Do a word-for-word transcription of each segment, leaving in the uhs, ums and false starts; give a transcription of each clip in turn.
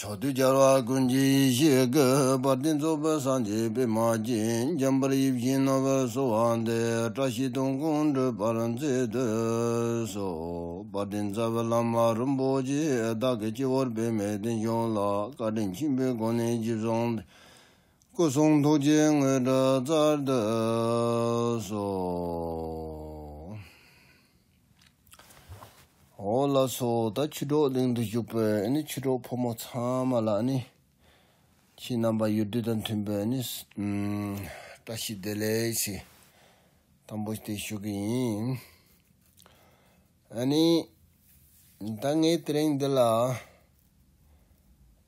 ཕྱོགས་དུས་རྒྱལ་བ་ཀུན་གྱི་ཡེ་ཤེས་ཀྱི། དཔལ་ལྡན་རྫོགས་པའི་སངས་རྒྱས་པདྨ་འབྱུང་། འཇམ་དཔལ་ཡིད་བཞིན་ནོར་བུས་གསོལ་བ་འདེབས། བཀྲ་ཤིས་དོན་ཀུན་འགྲུབ་པར་མཛད་དུ་གསོལ། དཔལ་ལྡན་རྩ་བའི་བླ་མ་རིན་པོ་ཆེ། བདག་གི་སྤྱི་བོར་པདྨའི་གདན་བཞུགས་ལ། བཀའ་དྲིན་ཆེན་པོའི་སྒོ་ནས་རྗེས་བཟུང་སྟེ། སྐུ་གསུང་ཐུགས་ཀྱི་དངོས་གྲུབ་སྩལ་དུ་གསོལ། འོ་ལགས་སོ། ད་ཆོས་གྲོགས་གླིང་དུ་བཞུགས་པའི་ཨ་ནི་ཆོས་གྲོགས་ཕོ་མོ་ཚང་མ་ལ་ཨ་ནི་ཁྱེད་རྣམ་པ་ཡུལ་དུས་དང་མཐུན་པའི་ཨ་ནི་ཨམ་བཀྲ་ཤིས་བདེ་ལེགས་ཞེས་དང་པོ་དེ་ཞུ་གི་ཡིན། ཨ་ནི་ད་ངས་དེ་རིང་འདི་ལ་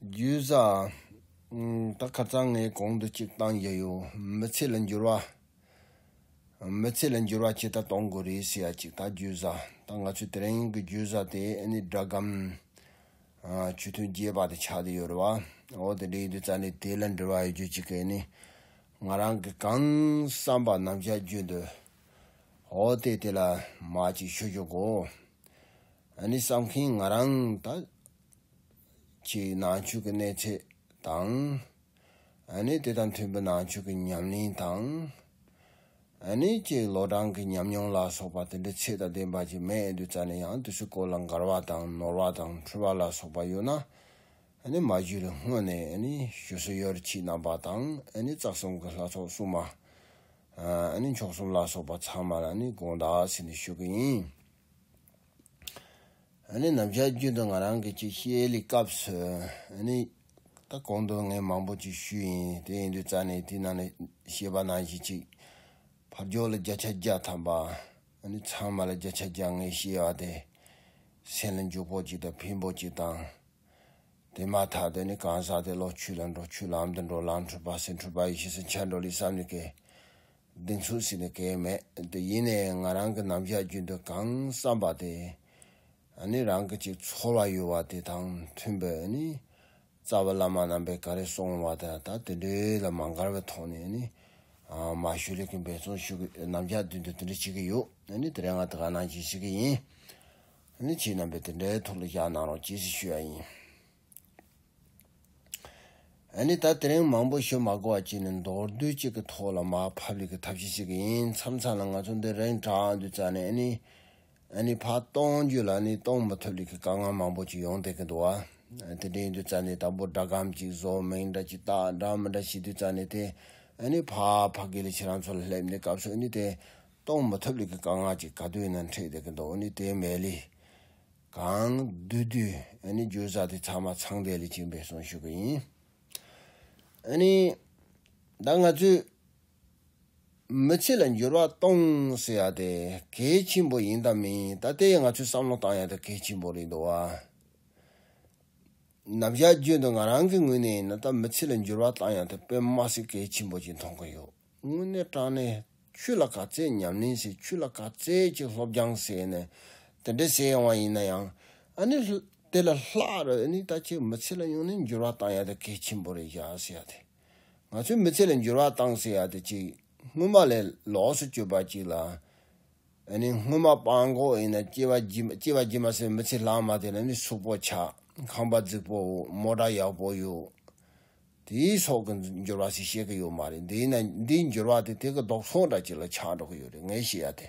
རྒྱུ་ཟ་ཨམ་ད་ཁ་སང་ངས་གོང་དུ་གཅིག་བཏང་ཡོད་ཡོད། མི་ཚེ་ལ་འགྱུར་བ། མི་ཚེ་ལ་འགྱུར་བ་ཇི་ལྟར་གཏོང་དགོས་རེད་ཟེར་ཡ་ཅིག་ད་རྒྱུ་ཟ། ད་ང་ཚོའི་དེ་རིང་གི་རྒྱུ་ཟ་དེ་ཨ་ནི་སྒྲ་སྒམ་ཆོས་ཐུན་རྒྱས་པ་དེ་ཆགས་བསྡད་ཡོད་རེད་བ། འོ་དེ་འདྲ་ཡིན་དུས་ཙང་ནས་དེ་ལ་འབྲེལ་བ་ཡོད་རྒྱུ་ཅིག་གི་ཨ་ནི་ང་རང་གི་གང་བསམ་པ་ནམ་ཞག་རྒྱུན་དུ་འོ་དེ་དེ་ལ་མ་ཅིག་ཞུ་ཞུ་གོ། ཨ་ནི་བསམ་མཁན་ང་རང་ད་ཅིག་ནང་ཆོས་ཀྱི་གནས་ཚད་དང་། ཨ་ནི་དེ་དང་མཐུན་པའི་ནང་ཆོས་ཀྱི་ཉམས་ལེན་དང་། ཨ་ནི་ཅིག་ལོ་གྲངས་ཀྱི་ཉམས་མྱོང་ལ་སོགས་པ་དེ་འདྲའི་ཚད་དང་ལྡན་པ་ཅིག་མེད་དུས་ཙང་ནས་ཡང་དེ་ཚོའི་སྐོར་ལ་འགལ་བ་དང་ནོར་བ་དང་འཁྲུལ་བ་ལ་སོགས་པ་ཡོད་ན། ཨ་ནི་མ་ཞུས་རིང་སྔོན་ནས་ཨ་ནི་ཞུ་སྲོལ་ཡོད་རེད། ཁྱེད་རྣམ་པ་དང་ཨ་ནི་རྩ་གསུམ་གྱི་ལྷ་ཚོགས་སྲུང་མ། ཨ་ནི་མཆོག་གསུམ་ལ་སོགས་པ་ཚང་མ་ལ་ཨ་ནི་དགོངས་དག་ཟེར་ནས་ཞུ་གི་ཡིན། ཨ་ནི་ནམ་ཞག་རྒྱུན་དུ་ང་རང་གི་ཅིག་བཤད་ལས་སྐབས་སུ་ཨ་ནི་ད་གོང་དུ་ངས་མང་པོ་ཅིག་ཞུས་ཡིན། དེ་ཡིན་དུས་ཙང་ནས་དེ་ནང་ནས་བཤད་པ་ནང་བཞིན་ཅིག་ཕར་ཕྱོགས་ལ་བརྒྱ་ཆ་བརྒྱ་ཐམ་པ། ཨ་ནི་ཚང་མ་ལ་བརྒྱ་ཆ་བརྒྱ་ངས་བཤད་པ་དེ་སེམས་ལ་འཇུག་པོ་ཅིག་དང་ཕན་པོ་ཅིག་དང་། དེ་མ་ཐག་ཏུ་ནི་གང་ཟག་དེ་བློ་ཆོས་ལ་འགྲོ། ཆོས་ལམ་དུ་འགྲོ། ལམ་འཁྲུལ་པ་སེམས་འཁྲུལ་པ་ཡེ་ཤེས་སུ་འཆར་འགྲོ་ལེ་བསམ་ནས་ཀྱི་གདེང་ཚོད་ཟེར་ནས་གལ་མེད། དེ་ཡིན་ནའི་ང་རང་གི་ནམ་ཞག་རྒྱུན་དུ་གང་བསམ་པ་དེ་ཨ་ནི་རང་གི་ཅིག་ཚོར་བ་ཡོད་པ་དེ་དང་མཐུན་པའི་ཨ་ནི་རྩ་བའི་བླ་མ་རྣམ་པས་ག་རེ་གསུངས་པ་དང་ད་དེ་འདྲའི་ལ་མ་འགལ་བའི་ཐོག་ནས་ཨ་ནི་མ་ཞུ་ལེ་གི་འབད་བརྩོན་ཞུ་གི། ནམ་ཞག་རྒྱུན་དུ་དེ་འདྲ་བྱེད་ཀྱི་ཡོད། ཨ་ནི་དེ་རིང་ང་དེ་ག་ནང་བཞིན་བྱེད་ཀྱི་ཡིན། ཨ་ནི་ཁྱེད་རྣམ་པས་དེ་འདྲའི་ཐོག་ལ་བཞག་གནང་རོགས་ཅེས་ཞུ་ཡ་ཡིན། ཨ་ནི་ད་དེ་རིང་མང་པོ་ཞུ་མ་དགོས་པ་བྱས་ནས་མདོར་བསྡུས་གཅིག་གི་ཐོག་ལ་མར་ཕབ་ལེ་གི་ཐབས་ཤེས་བྱེད་ཀྱི་ཡིན། མཚམས་མཚམས་ལ་ང་ཚོ་འདི་རིང་དྲག་དུས་ཙང་ནས་ཨ་ནི་ཨ་ནི་ཕར་གཏོང་རྒྱུ་ལ་ནི་གཏོང་མི་ཐུབ་ལེ་གི་དཀའ་ངལ་མང་པོ་ཅིག་ཡོང་བསྡད་ཀྱི་འདུག་ཨ། དེ་འདྲ་ཡིན་དུས་ཙང་ནས་དང་པོ་སྒྲ་སྒམ་ཅིག་བཟོ། མིང་འདྲ་ཅིག་བཏགས། འདྲ་མི་འདྲ་བྱེད་དུས་ཙང་ནས་དེ་ཨ་ནི་ཕར་ཕ་གི་ལེ་ཁྱེད་རང་ཚོ་ལ་སླེབས་ནས་སྐབས་སུ་ཨ་ནི་དེ་གཏོང་མི་ཐུབ་ལེ་གི་དཀའ་ངལ་ཅིག་ག་དུས་ཡིན་ན་འཕྲད་བསྡད་ཀྱི་འདུག་ཨ་ནི་དེ་མེད་ལེ། གང་བསྡུས་བསྡུས་ཨ་ནི་རྒྱུ་ཟ་དེ་ཚང་མ་ཚང་བསྡད་ལེ་ཅིག་འབད་བརྩོན་ཞུ་གི་ཡིན། ཨ་ནི་ད་ང་ཚོས་མི་ཚེ་ལ་འགྱུར་བ་གཏོང་ཟེར་ཡ་དེ་གལ་ཆེན་པོ་ཡིན་དང་མིན་ད་ལྟའི་ང་ཚོས་བསམ་བློ་བཏང་ཡ་དེ་གལ་ཆེན་པོ་རེད་འདུག་བ། ནམ་ཞག་རྒྱུན་དུ་ང་རང་གི་ངོས་ནས་ཡིན་ན་ད་མི་ཚེ་ལ་འགྱུར་བ་བཏང་ཡ་དེ་དཔེ་མ་སྲིད་གལ་ཆེན་པོ་ཅིག་མཐོང་གི་ཡོད། དངོས་གནས་དྲང་གནས་ཆོས་ལ་ག་ཚད་ཉམས་ལེན་བྱེད། ཆོས་ལ་ག་ཚད་ཅིག་སློབ་སྦྱོང་བྱས་ནས་དེ་འདྲ་བྱས་ཡོང་བ་ཡིན་ན་ཡང་། ཨ་ནི་དེ་ལ་ལྷག་རུ་ཨ་ནི་ད་ཅིག་མི་ཚེ་ལ་ཡོང་ནས་འགྱུར་བ་བཏང་ཡ་དེ་གལ་ཆེན་པོ་རེད་བཞག་ཟེར་ཡ་དེ། ང་ཚོའི་མི་ཚེ་ལ་འགྱུར་བ་བཏང་ཟེར་ཡ་དེ་ཅིག་སྔོན་མ་ལས་ལོགས་སུ་གྱུར་པ་ཅིག་ལ། ཨ་ནི་སྔོན་མ་སྤྲང་པོ་ཡིན་ན་སྐྱེ་བ་རྗེས་མ་སྐྱེ་བ་རྗེས་མ་ཟེར་མི་ཚེ་ལྷག་མ་དེ་ལ་ནི་ཕྱུག་པོ་ཆགས། ཁང་པ་རྫིག་པོ་ཡོད། མོ་ཊ་ཡག་པོ་ཡོད། དེའི་སོགས་ཀྱི་འགྱུར་བ་ཞིག་བཤད་ཀྱི་ཡོད་མ་རེད། འདི་ཡིན་ན་འདིའི་འགྱུར་བ་དེ་དེ་གི་ལྡོག་ཕྱོགས་འདྲ་ཅིག་ལ་ཆགས་འགྲོ་གི་ཡོད་རེད། ངས་བཤད་ཡ་དེ།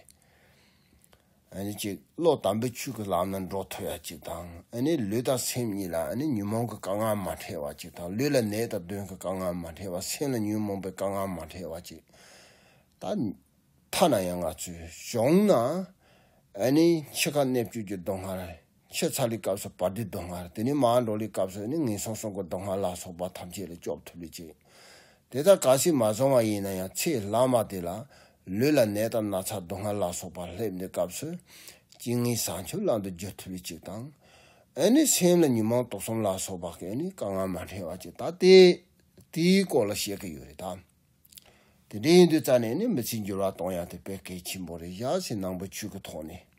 ཨ་ནི་ཅིག་བློ་དམ་པའི་ཆོས་ཀྱི་ལམ་ན་འགྲོ་ཐུབ་ཡ་ཅིག་དང་། ཨ་ནི་ལུས་དང་སེམས་གཉིས་ལ་ཨ་ནི་ཉོན་མོངས་ཀྱི་དཀའ་ངལ་མ་འཕྲད་པ་ཅིག་དང་། ལུས་ལ་ནད་དང་གདོན་གྱི་དཀའ་ངལ་མ་འཕྲད་པ། སེམས་ལ་ཉོན་མོངས་པའི་དཀའ་ངལ་མ་འཕྲད་པ་ཅིག་ད་ཐ་ན་ཡང་ང་ཚོའི་གཞུང་ན་ཨ་ནི་འཆི་ཁ་གནད་གཅོད་ཀྱི་སྡུག་བསྔལ། འཆི་ཚར་ལི་སྐབས་སུ་བར་དོའི་སྡུག་བསྔལ། དེ་ནས་མར་འགྲོ་ལི་སྐབས་སུ་ཨ་ནི་ངན་སོང་གསུམ་གྱི་སྡུག་བསྔལ་ལ་སོགས་པ་ཐམས་ཅད་ལས་སྐྱོབ་ཐུབ་ལི་ཅིག་དེ་ལྟར་གལ་སྲིད་མ་བྱུང་བ་ཡིན་ན་ཡང་ཚེ་སླ་མ་དེ་ལ་ལུས་ལ་ནད་དང་ན་ཚ་སྡུག་བསྔལ་ལ་སོགས་པ་སླེབས་ནས་སྐབས་སུ་རྐྱེན་ངན་བྱང་ཆུབ་ལམ་དུ་བསྒྱུར་ཐུབ་ལི་ཅིག་དང་། ཨ་ནི་སེམས་ལ་ཉོན་མོངས་དུག་གསུམ་ལ་སོགས་པ་གི་ཨ་ནི་དཀའ་ངལ་མ་འཕྲད་པ་ཅིག་ད་དེ་དེའི་སྐོར་ལ་བཤད་ཀྱི་ཡོད་རེད་ད། དེ་འདྲ་ཡིན་དུས་ཙང་ནས་ནི་མི་ཚེ་འགྱུར་བ་གཏོང་ཡ་དེ་དཔེ་གལ་ཆེན་པོ་རེད་བཞག་ཟེར། ནང་པའི་ཆོས་ཀྱི་ཐོག་ནས།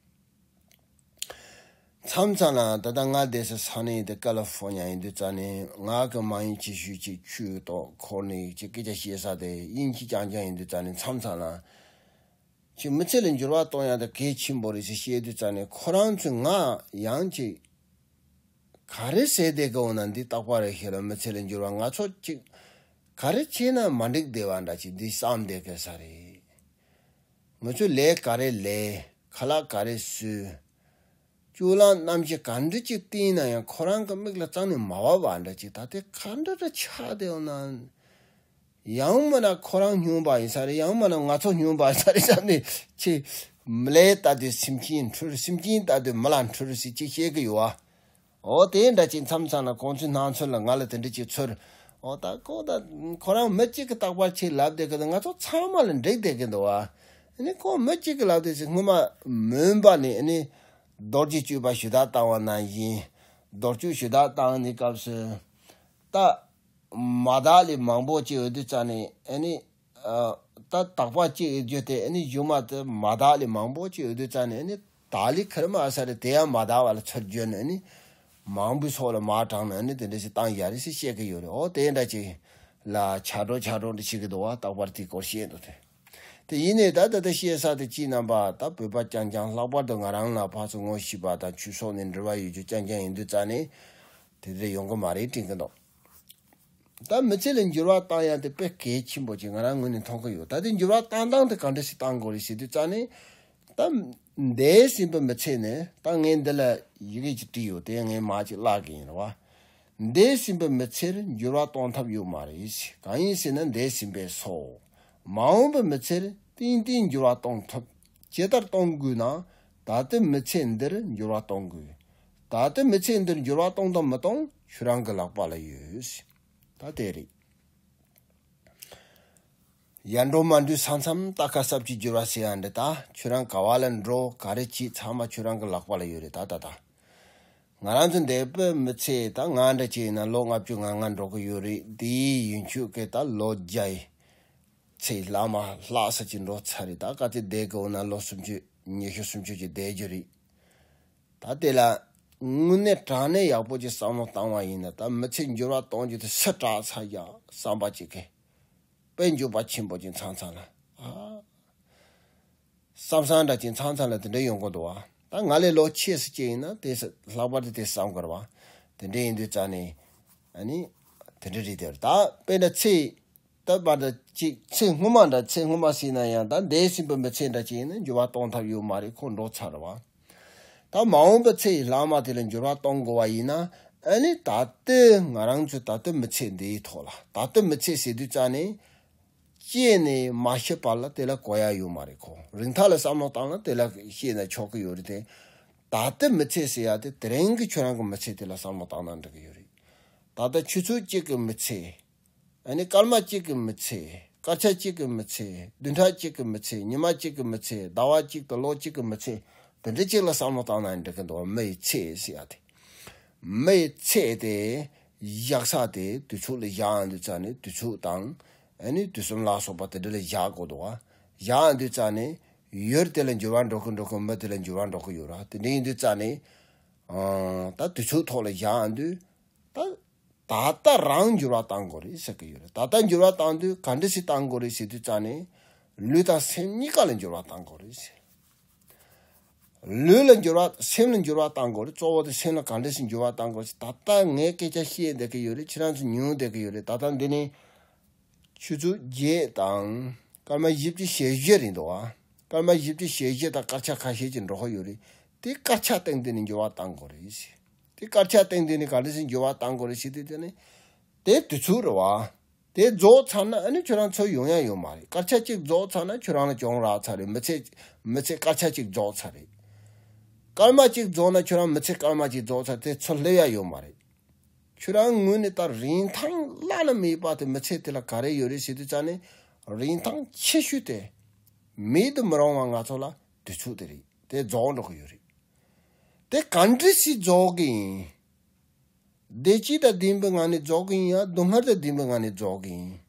མཚམས་མཚམས་ལ་ད་ལྟ་ང་བསྡད་ས་ས་གནས་དེ་ཀ་ལི་ཧྥོར་ཉ་ཡིན་དུས་ཙང་ནས་ང་གི་མ་ཡིན་ཆེ་ཤོས་ཅིག་ཆོས་ཐོག་འཁོར་ནས་ཅིག་སྐད་ཆ་བཤད་ས་དེ་དབྱིན་ཇི་རྐྱང་རྐྱང་ཡིན་དུས་ཙང་ནས། མཚམས་མཚམས་ལ་ཅིག་མི་ཚེ་ལ་འགྱུར་བ་གཏོང་ཡ་དེ་གལ་ཆེན་པོ་རེད་ཟེར་བཤད་དུས་ཙང་ནས། ཁོ་རང་ཚོས་ང་ཡང་ཅིག་ ག་རེ་ཟེར་བསྡད་གི་འོ་ན་འདི་རྟག་པ་རེད་ཤེས་ལ་མི་ཚེ་ལ་འགྱུར་བ་ང་ཚོ་གཅིག་ག་རེ་བྱས་ན་མ་འགྲིག་བསྡད་པ་འདྲ་ཅིག་འདི་བསམ་བསྡད་གི་ས་རེད། ང་ཚོས་ལས་ག་རེ་ལས། ཁ་ལག་ག་རེ་ཟོས། སྤྱོད་ལམ་རྣམ་བཞི་ག་འདྲ་ཅིག་བསྟན་ན་ཡང་ཁོ་རང་གི་མིག་ལ་རྩ་ནས་མ་བབས་པ་འདྲ་ཅིག་ད་དེ་ག་འདྲ་འདྲ་ཆགས་བསྡད་འོ་ན། ཡང་མིན་ན་ཁོ་རང་སྨྱོན་པ་ཡིན་ས་རེད། ཡང་མིན་ན་ང་ཚོ་སྨྱོན་པ་ཡིན་ས་རེད་བསམ་ནས་ཆེ། མི་ལས་ལྟ་དུས་སེམས་ཅན་འཁྲུལ། སེམས་ཅན་ལྟ་དུས་མི་ལ་འཁྲུལ་ཟེར་ཅིག་བཤད་གི་ཡོད་ཨ། འོ་དེ་འདྲ་ཅིག་མཚམས་མཚམས་ལ་ཁོང་ཚོའི་སྣང་ཚུལ་ལ་ང་ལ་དེ་འདྲ་ཅིག་ཚོར། འོ་ད་ཁོ་ད་ཁོ་རང་མི་གཅིག་གི་རྟག་པར་ཆེ་ལབ་བསྡད་གི་འདུག་ང་ཚོ་ཚང་མ་ལ་འགྲིག་བསྡད་གི་འདུག་ཨ། ཨ་ནི་ཁོ་མི་གཅིག་གི་ལབ་བསྡད་ཅིག་སྔོན་མ་མོན་པ་ནས་ཨ་ནི་རྡོ་རྗེ་གཅོད་པ་ཞུ་དག་བཏང་བ་ནང་བཞིན་རྡོ་གཅོད་ཞུ་དག་བཏང་ནས་སྐབས་སུ་ད། མ་དག་ལས་མང་པོ་ཅིག་ཡོད་དུས་ཙང་ནས་ཨ་ནི། ཨ། ད་དག་པ་ཅིག་ཡོད་རྒྱུ་དེ་ཨ་ནི་གཞུག་མ་དེ་མ་དག་ལས་མང་པོ་ཅིག་ཡོད་དུས་ཙང་ནས་ཨ་ནི་དག་ལས་ཁེར་མ་ས་རེ་དེ་ཡང་མ་དག་པ་ལ་ཚུར་བརྗོད་ནས་ཨ་ནི་མང་པོའི་ཚོགས་ལ་མ་དྲངས་ནས་ཨ་ནི་དེ་འདྲ་ཞིག་བཏང་ཡ་རེད་ཟེར་བཤད་ཀྱི་ཡོད་རེད། འོ་དེ་འདྲ་ཅིག་ལ་ཆ་འགྲོ་ཆ་འགྲོ་འདྲ་བྱེད་ཀྱི་འདུག་བ། རྟག་པར་དེའི་སྐོར་བཤད་འདུག་དེ། དེ་ཡིན་ནའི་ད་ད་ལྟ་བཤད་ས་དེ་ཅི་རྣམ་པ་ད་བོད་པ་རྐྱང་རྐྱང་ལྷག་པར་དུ་ང་རང་ལ་ཕར་ཚུར་ངོ་ཤེས་པ་དང་ཆོས་ཕྱོགས་ནས་འབྲེལ་བ་ཡོད་རྒྱུ་རྐྱང་རྐྱང་ཡིན་དུས་ཙང་ནས་དེ་འདྲ་ཡོང་གི་མ་རེད་དྲན་གི་འདུག་ད་མི་ཚེ་ལ་འགྱུར་བ་བཏང་ཡ་དེ་དཔེ་གལ་ཆེན་པོ་ཅིག་ང་རང་ངོས་ནས་མཐོང་གི་ཡོད། ད་དེ་འགྱུར་བ་བཏང་སྟངས་དེ་ག་འདྲ་ཞིག་བཏང་དགོས་རེད་ཟེར་དུས་ཙང་ནས་ད་འདས་ཟིན་པའི་མི་ཚེ་ནི་ད་ངས་འདི་ལ་ཡི་གེ་ཅིག་བྲིས་ཡོད། དེ་ངས་མར་ཅིག་བཀླག་གི་ཡིན་རེད་བ། འདས་ཟིན་པའི་མི་ཚེར་འགྱུར་བ་གཏོང་ཐབས་ཡོད་མ་རེད། གང་ཡིན་ཟེར་ན་འདས་ཟིན་པས་སོ། མ་འོངས་པའི་མི་ཚེར་ཏན་ཏན་འགྱུར་བ་གཏོང་ཐུབ། ཇི་ལྟར་གཏོང་དགོས་ན་ད་ལྟའི་མི་ཚེ་འདིར་འགྱུར་བ་གཏོང་དགོས། ད་ལྟའི་མི་ཚེ་འདིར་འགྱུར་བ་གཏོང་དང་མི་གཏོང་ཁྱོད་རང་གི་ལག་པ་ལ་ཡོད། ད་དེ་རེད། ཡར་འགྲོ་མར་འགྲོའི་ས་མཚམས་རྟ་ཁ་སྲབ་ཀྱིས་བསྒྱུར་བ་ཟེར་ཡ་འདི་ད་ཁྱོད་རང་ག་བ་ལ་འགྲོ་ག་རེ་བྱེད་ཚང་མ་ཁྱོད་རང་གི་ལག་པ་ལ་ཡོད་རེད་ད་ད་ད། ང་རང་ཚོ་འདས་པའི་མི་ཚེ་ད་ང་འདྲ་ཅིག་ཡིན་ན་ལོ་ལྔ་བཅུ་ང་ལྔ་འགྲོ་གི་ཡོད་རེད། དེའི་ཡུན་ཆོད་ཀྱི་ད་ལོ་བརྒྱ་ཡི་ཚེ་ལྷག་མ་ལྷག་ས་ཅིག་འགྲོ་ཚར་རེད། ད་ག་ཚོད་བསྡད་དགོས་ན་ལོ་སུམ་ཅུ་ཉི་ཤུ་སུམ་ཅུ་ཅིག་བསྡད་རྒྱུ་རེད། ད་དེ་ལ་དངོས་གནས་དྲང་གནས་ཡག་པོ་ཅིག་བསམ་བློ་བཏང་བ་ཡིན་ན་ད་མི་ཚེ་འགྱུར་བ་གཏོང་རྒྱུ་དེ་སུ་དྲག་ཚར་ཡག་བསམ་པ་ཅིག་གི་དཔལ་འབྱོར་པ་ཆེན་པོ་ཅིག་ཚང་ཚང་ལ་ཨ། བསམ་བསམ་འདྲ་ཅིག་ཚང་ཚང་ལ་དེ་འདྲ་ཡོང་གི་འདུག་བ། ད་ང་ལས་ལོ་ཆེ་སུ་ཅིག་ཡིན་ན་དེ་ལྷག་པར་དུ་དེ་བསམ་དགོས་རེད་བ། དེ་འདྲ་ཡིན་དུས་ཙང་ནས་ཨ་ནི་དེ་འདྲ་རེད་དེ་ད་དཔེར་ན་ཚེ་ད་བར་དུ་ཅིག་ཚེ་སྔོན་མ་འདྲ་ཚེ་སྔོན་མ་ཟེར་ན་ཡང་ད་འདས་ཟིན་པའི་མི་ཚེ་འདྲ་ཅིག་ཡིན་ན་འགྱུར་བ་གཏོང་ཐབས་ཡོད་མ་རེད། ཁོ་འགྲོ་ཚར་རེད་བ། ད་མ་འོངས་པའི་ཚེ་ཡི་ལྷག་མ་དེ་ལ་འགྱུར་བ་གཏོང་དགོས་བ་ཡིན་ན་ཨ་ནི་ད་ལྟའི་ང་རང་ཚོའི་ད་ལྟའི་མི་ཚེ་འདིའི་ཐོག་ལ་ད་ལྟའི་མི་ཚེ་ཟེར་དུས་ཙང་ནས། སྐྱེས་ནས་མ་ཤི་བར་ལ་དེ་ལ་གོ་ཡ་ཡོད་མ་རེད་ཁོ། རིང་ཐག་ལ་བསམ་བློ་བཏང་ན་དེ་ལ་ཤེས་ན་ཆོག་གི་ཡོད་རེད་དེ། ད་ལྟའི་མི་ཚེ་ཟེར་ཡ་དེ་དེ་རིང་གི་ཁྱོད་རང་གི་མི་ཚེ་དེ་ལ་བསམ་བློ་བཏང་ན་འགྲིག་གི་ཡོད་རེད། ད་ལྟ་ཆུ་ཚོད་གཅིག་གི་མི་ཚེ། ཨ་ནི་སྐར་མ་གཅིག་གི་མི་ཚེ། སྐར་ཆ་གཅིག་གི་མི་ཚེ། བདུན་ཕྲག་གཅིག་གི་མི་ཚེ། ཉི་མ་གཅིག་གི་མི་ཚེ། ཟླ་བ་གཅིག་དང་ལོ་གཅིག་གི་མི་ཚེ། དེ་འདྲ་གཅིག་ལ་བསམ་བློ་བཏང་ན་འགྲིག་གི་འདུག་མི་ཡི་ཚེ་ཟེར་ཡ་དེ། མི་ཡི་ཚེ་དེ་བཞག་ས་དེ་དུས་ཚོད་ལ་བཞག་འདུག་ཙང་ནས་དུས་ཚོད་དང་ཨ་ནི་དུས་གསུམ་ལ་སོགས་པ་དེ་འདྲ་ལ་བཞག་དགོས་འདུག་བ། བཞག་འདུག་ཙང་ནས་ཡུལ་དེ་ལ་འགྱུར་བ་འགྲོ་གི་འགྲོ་གི་མི་དེ་ལ་འགྱུར་བ་འགྲོ་གི་ཡོད་ར། དེ་འདྲ་ཡིན་དུས་ཙང་ནས་ཨང་ད་དུས་ཚོད་ཐོག་ལ་བཞག་འདུག་ད་ད་ལྟ་རང་འགྱུར་བ་གཏང་དགོས་རེད་ཟེར་གི་ཡོད་རེད། ད་ལྟ་འགྱུར་བ་གཏང་དུས་ག་འདྲ་ཞིག་གཏང་དགོས་རེད་ཟེར་དུས་ཙང་ནས་ལུས་དང་སེམས་གཉིས་ཀ་ལ་འགྱུར་བ་གཏང་དགོས་རེད་ཟེར། ལུས་ལ་འགྱུར་བ་སེམས་ལ་འགྱུར་བ་གཏང་དགོས་རེད། གཙོ་བོ་དེ་སེམས་ལ་ག་འདྲ་ཞིག་འགྱུར་བ་གཏང་དགོས་རེད། ད་ལྟ་ངས་སྐད་ཆ་བཤད་བསྡད་ཀྱི་ཡོད་རེད། ཁྱེད་རང་ཚོ་ཉན་བསྡད་ཀྱི་ཡོད་རེད། ད་ལྟ་འདི་ནི་ཆུ་ཚོད་བརྒྱད་དང་སྐར་མ་བཞི་བཅུ་ཞེ་བཞི་རེད་འདུག་ཨ། སྐར་མ་བཞི་བཅུ་ཞེ་བཞི་དང་སྐར་ཆ་ཁ་ཤས་ཀྱི་འགྲོ་གི་ཡོད་རེད། དེ་སྐར་ཆ་སྟེང་དེ་ནི་འགྱུར་བ་གཏང་དགོས་རེད། དེ་སྐར་ཆ་སྟེང་དེ་ནི་ག་འདྲ་ཞིག་འགྱུར་བ་གཏང་དགོས་རེད་ཟེར་དུས་དེ་ནི་དེ་དུས་ཚོད་རེད་བ། དེ་རྫོགས་ཚར་ན་ཨ་ནི་ཁྱོད་རང་ཚོ་ཡོང་ཡ་ཡོད་མ་རེད། སྐར་ཆ་གཅིག་རྫོགས་ཚར་ན་ཁྱོད་རང་ལ་གྱོང་རག་ཚར་རེད། མི་ཚེ་མི་ཚེ་སྐར་ཆ་གཅིག་རྫོགས་ཚར་རེད། སྐར་མ་གཅིག་རྫོགས་ན་ཁྱོད་རང་མི་ཚེ་སྐར་མ་གཅིག་རྫོགས་ཚར། དེ་ཚུར་སླེབས་ཡ་ཡོད་མ་རེད། ཁྱོད་རང་ངོས་ནས་ད་རིན་ཐང་བླ་ན་མེད་པ་དེ་མི་ཚེ་དེ་ལ་ག་རེ་ཡོད་རེད་ཟེར་དུས་ཙང་ནས་རིན་ཐང་ཆེ་ཤོས་དེ་མེད་དུ་མི་རུང་བ་ང་ཚོ་ལ་དུས་ཚོད་དེ་རེད། དེ་རྫོགས་འགྲོ་གི་ཡོད་རེད། དེ་ག་འདྲ་སེ་རྫོགས་གི་ཡིན། བདེ་སྐྱིད་དང་ལྡན་པའི་ངང་ནས་རྫོགས་ཀྱི་ཡིན་ཡང་སྡུག་བསྔལ་དང་ལྡན་པའི་ངང་ནས་རྫོགས་ཀྱི་ཡིན།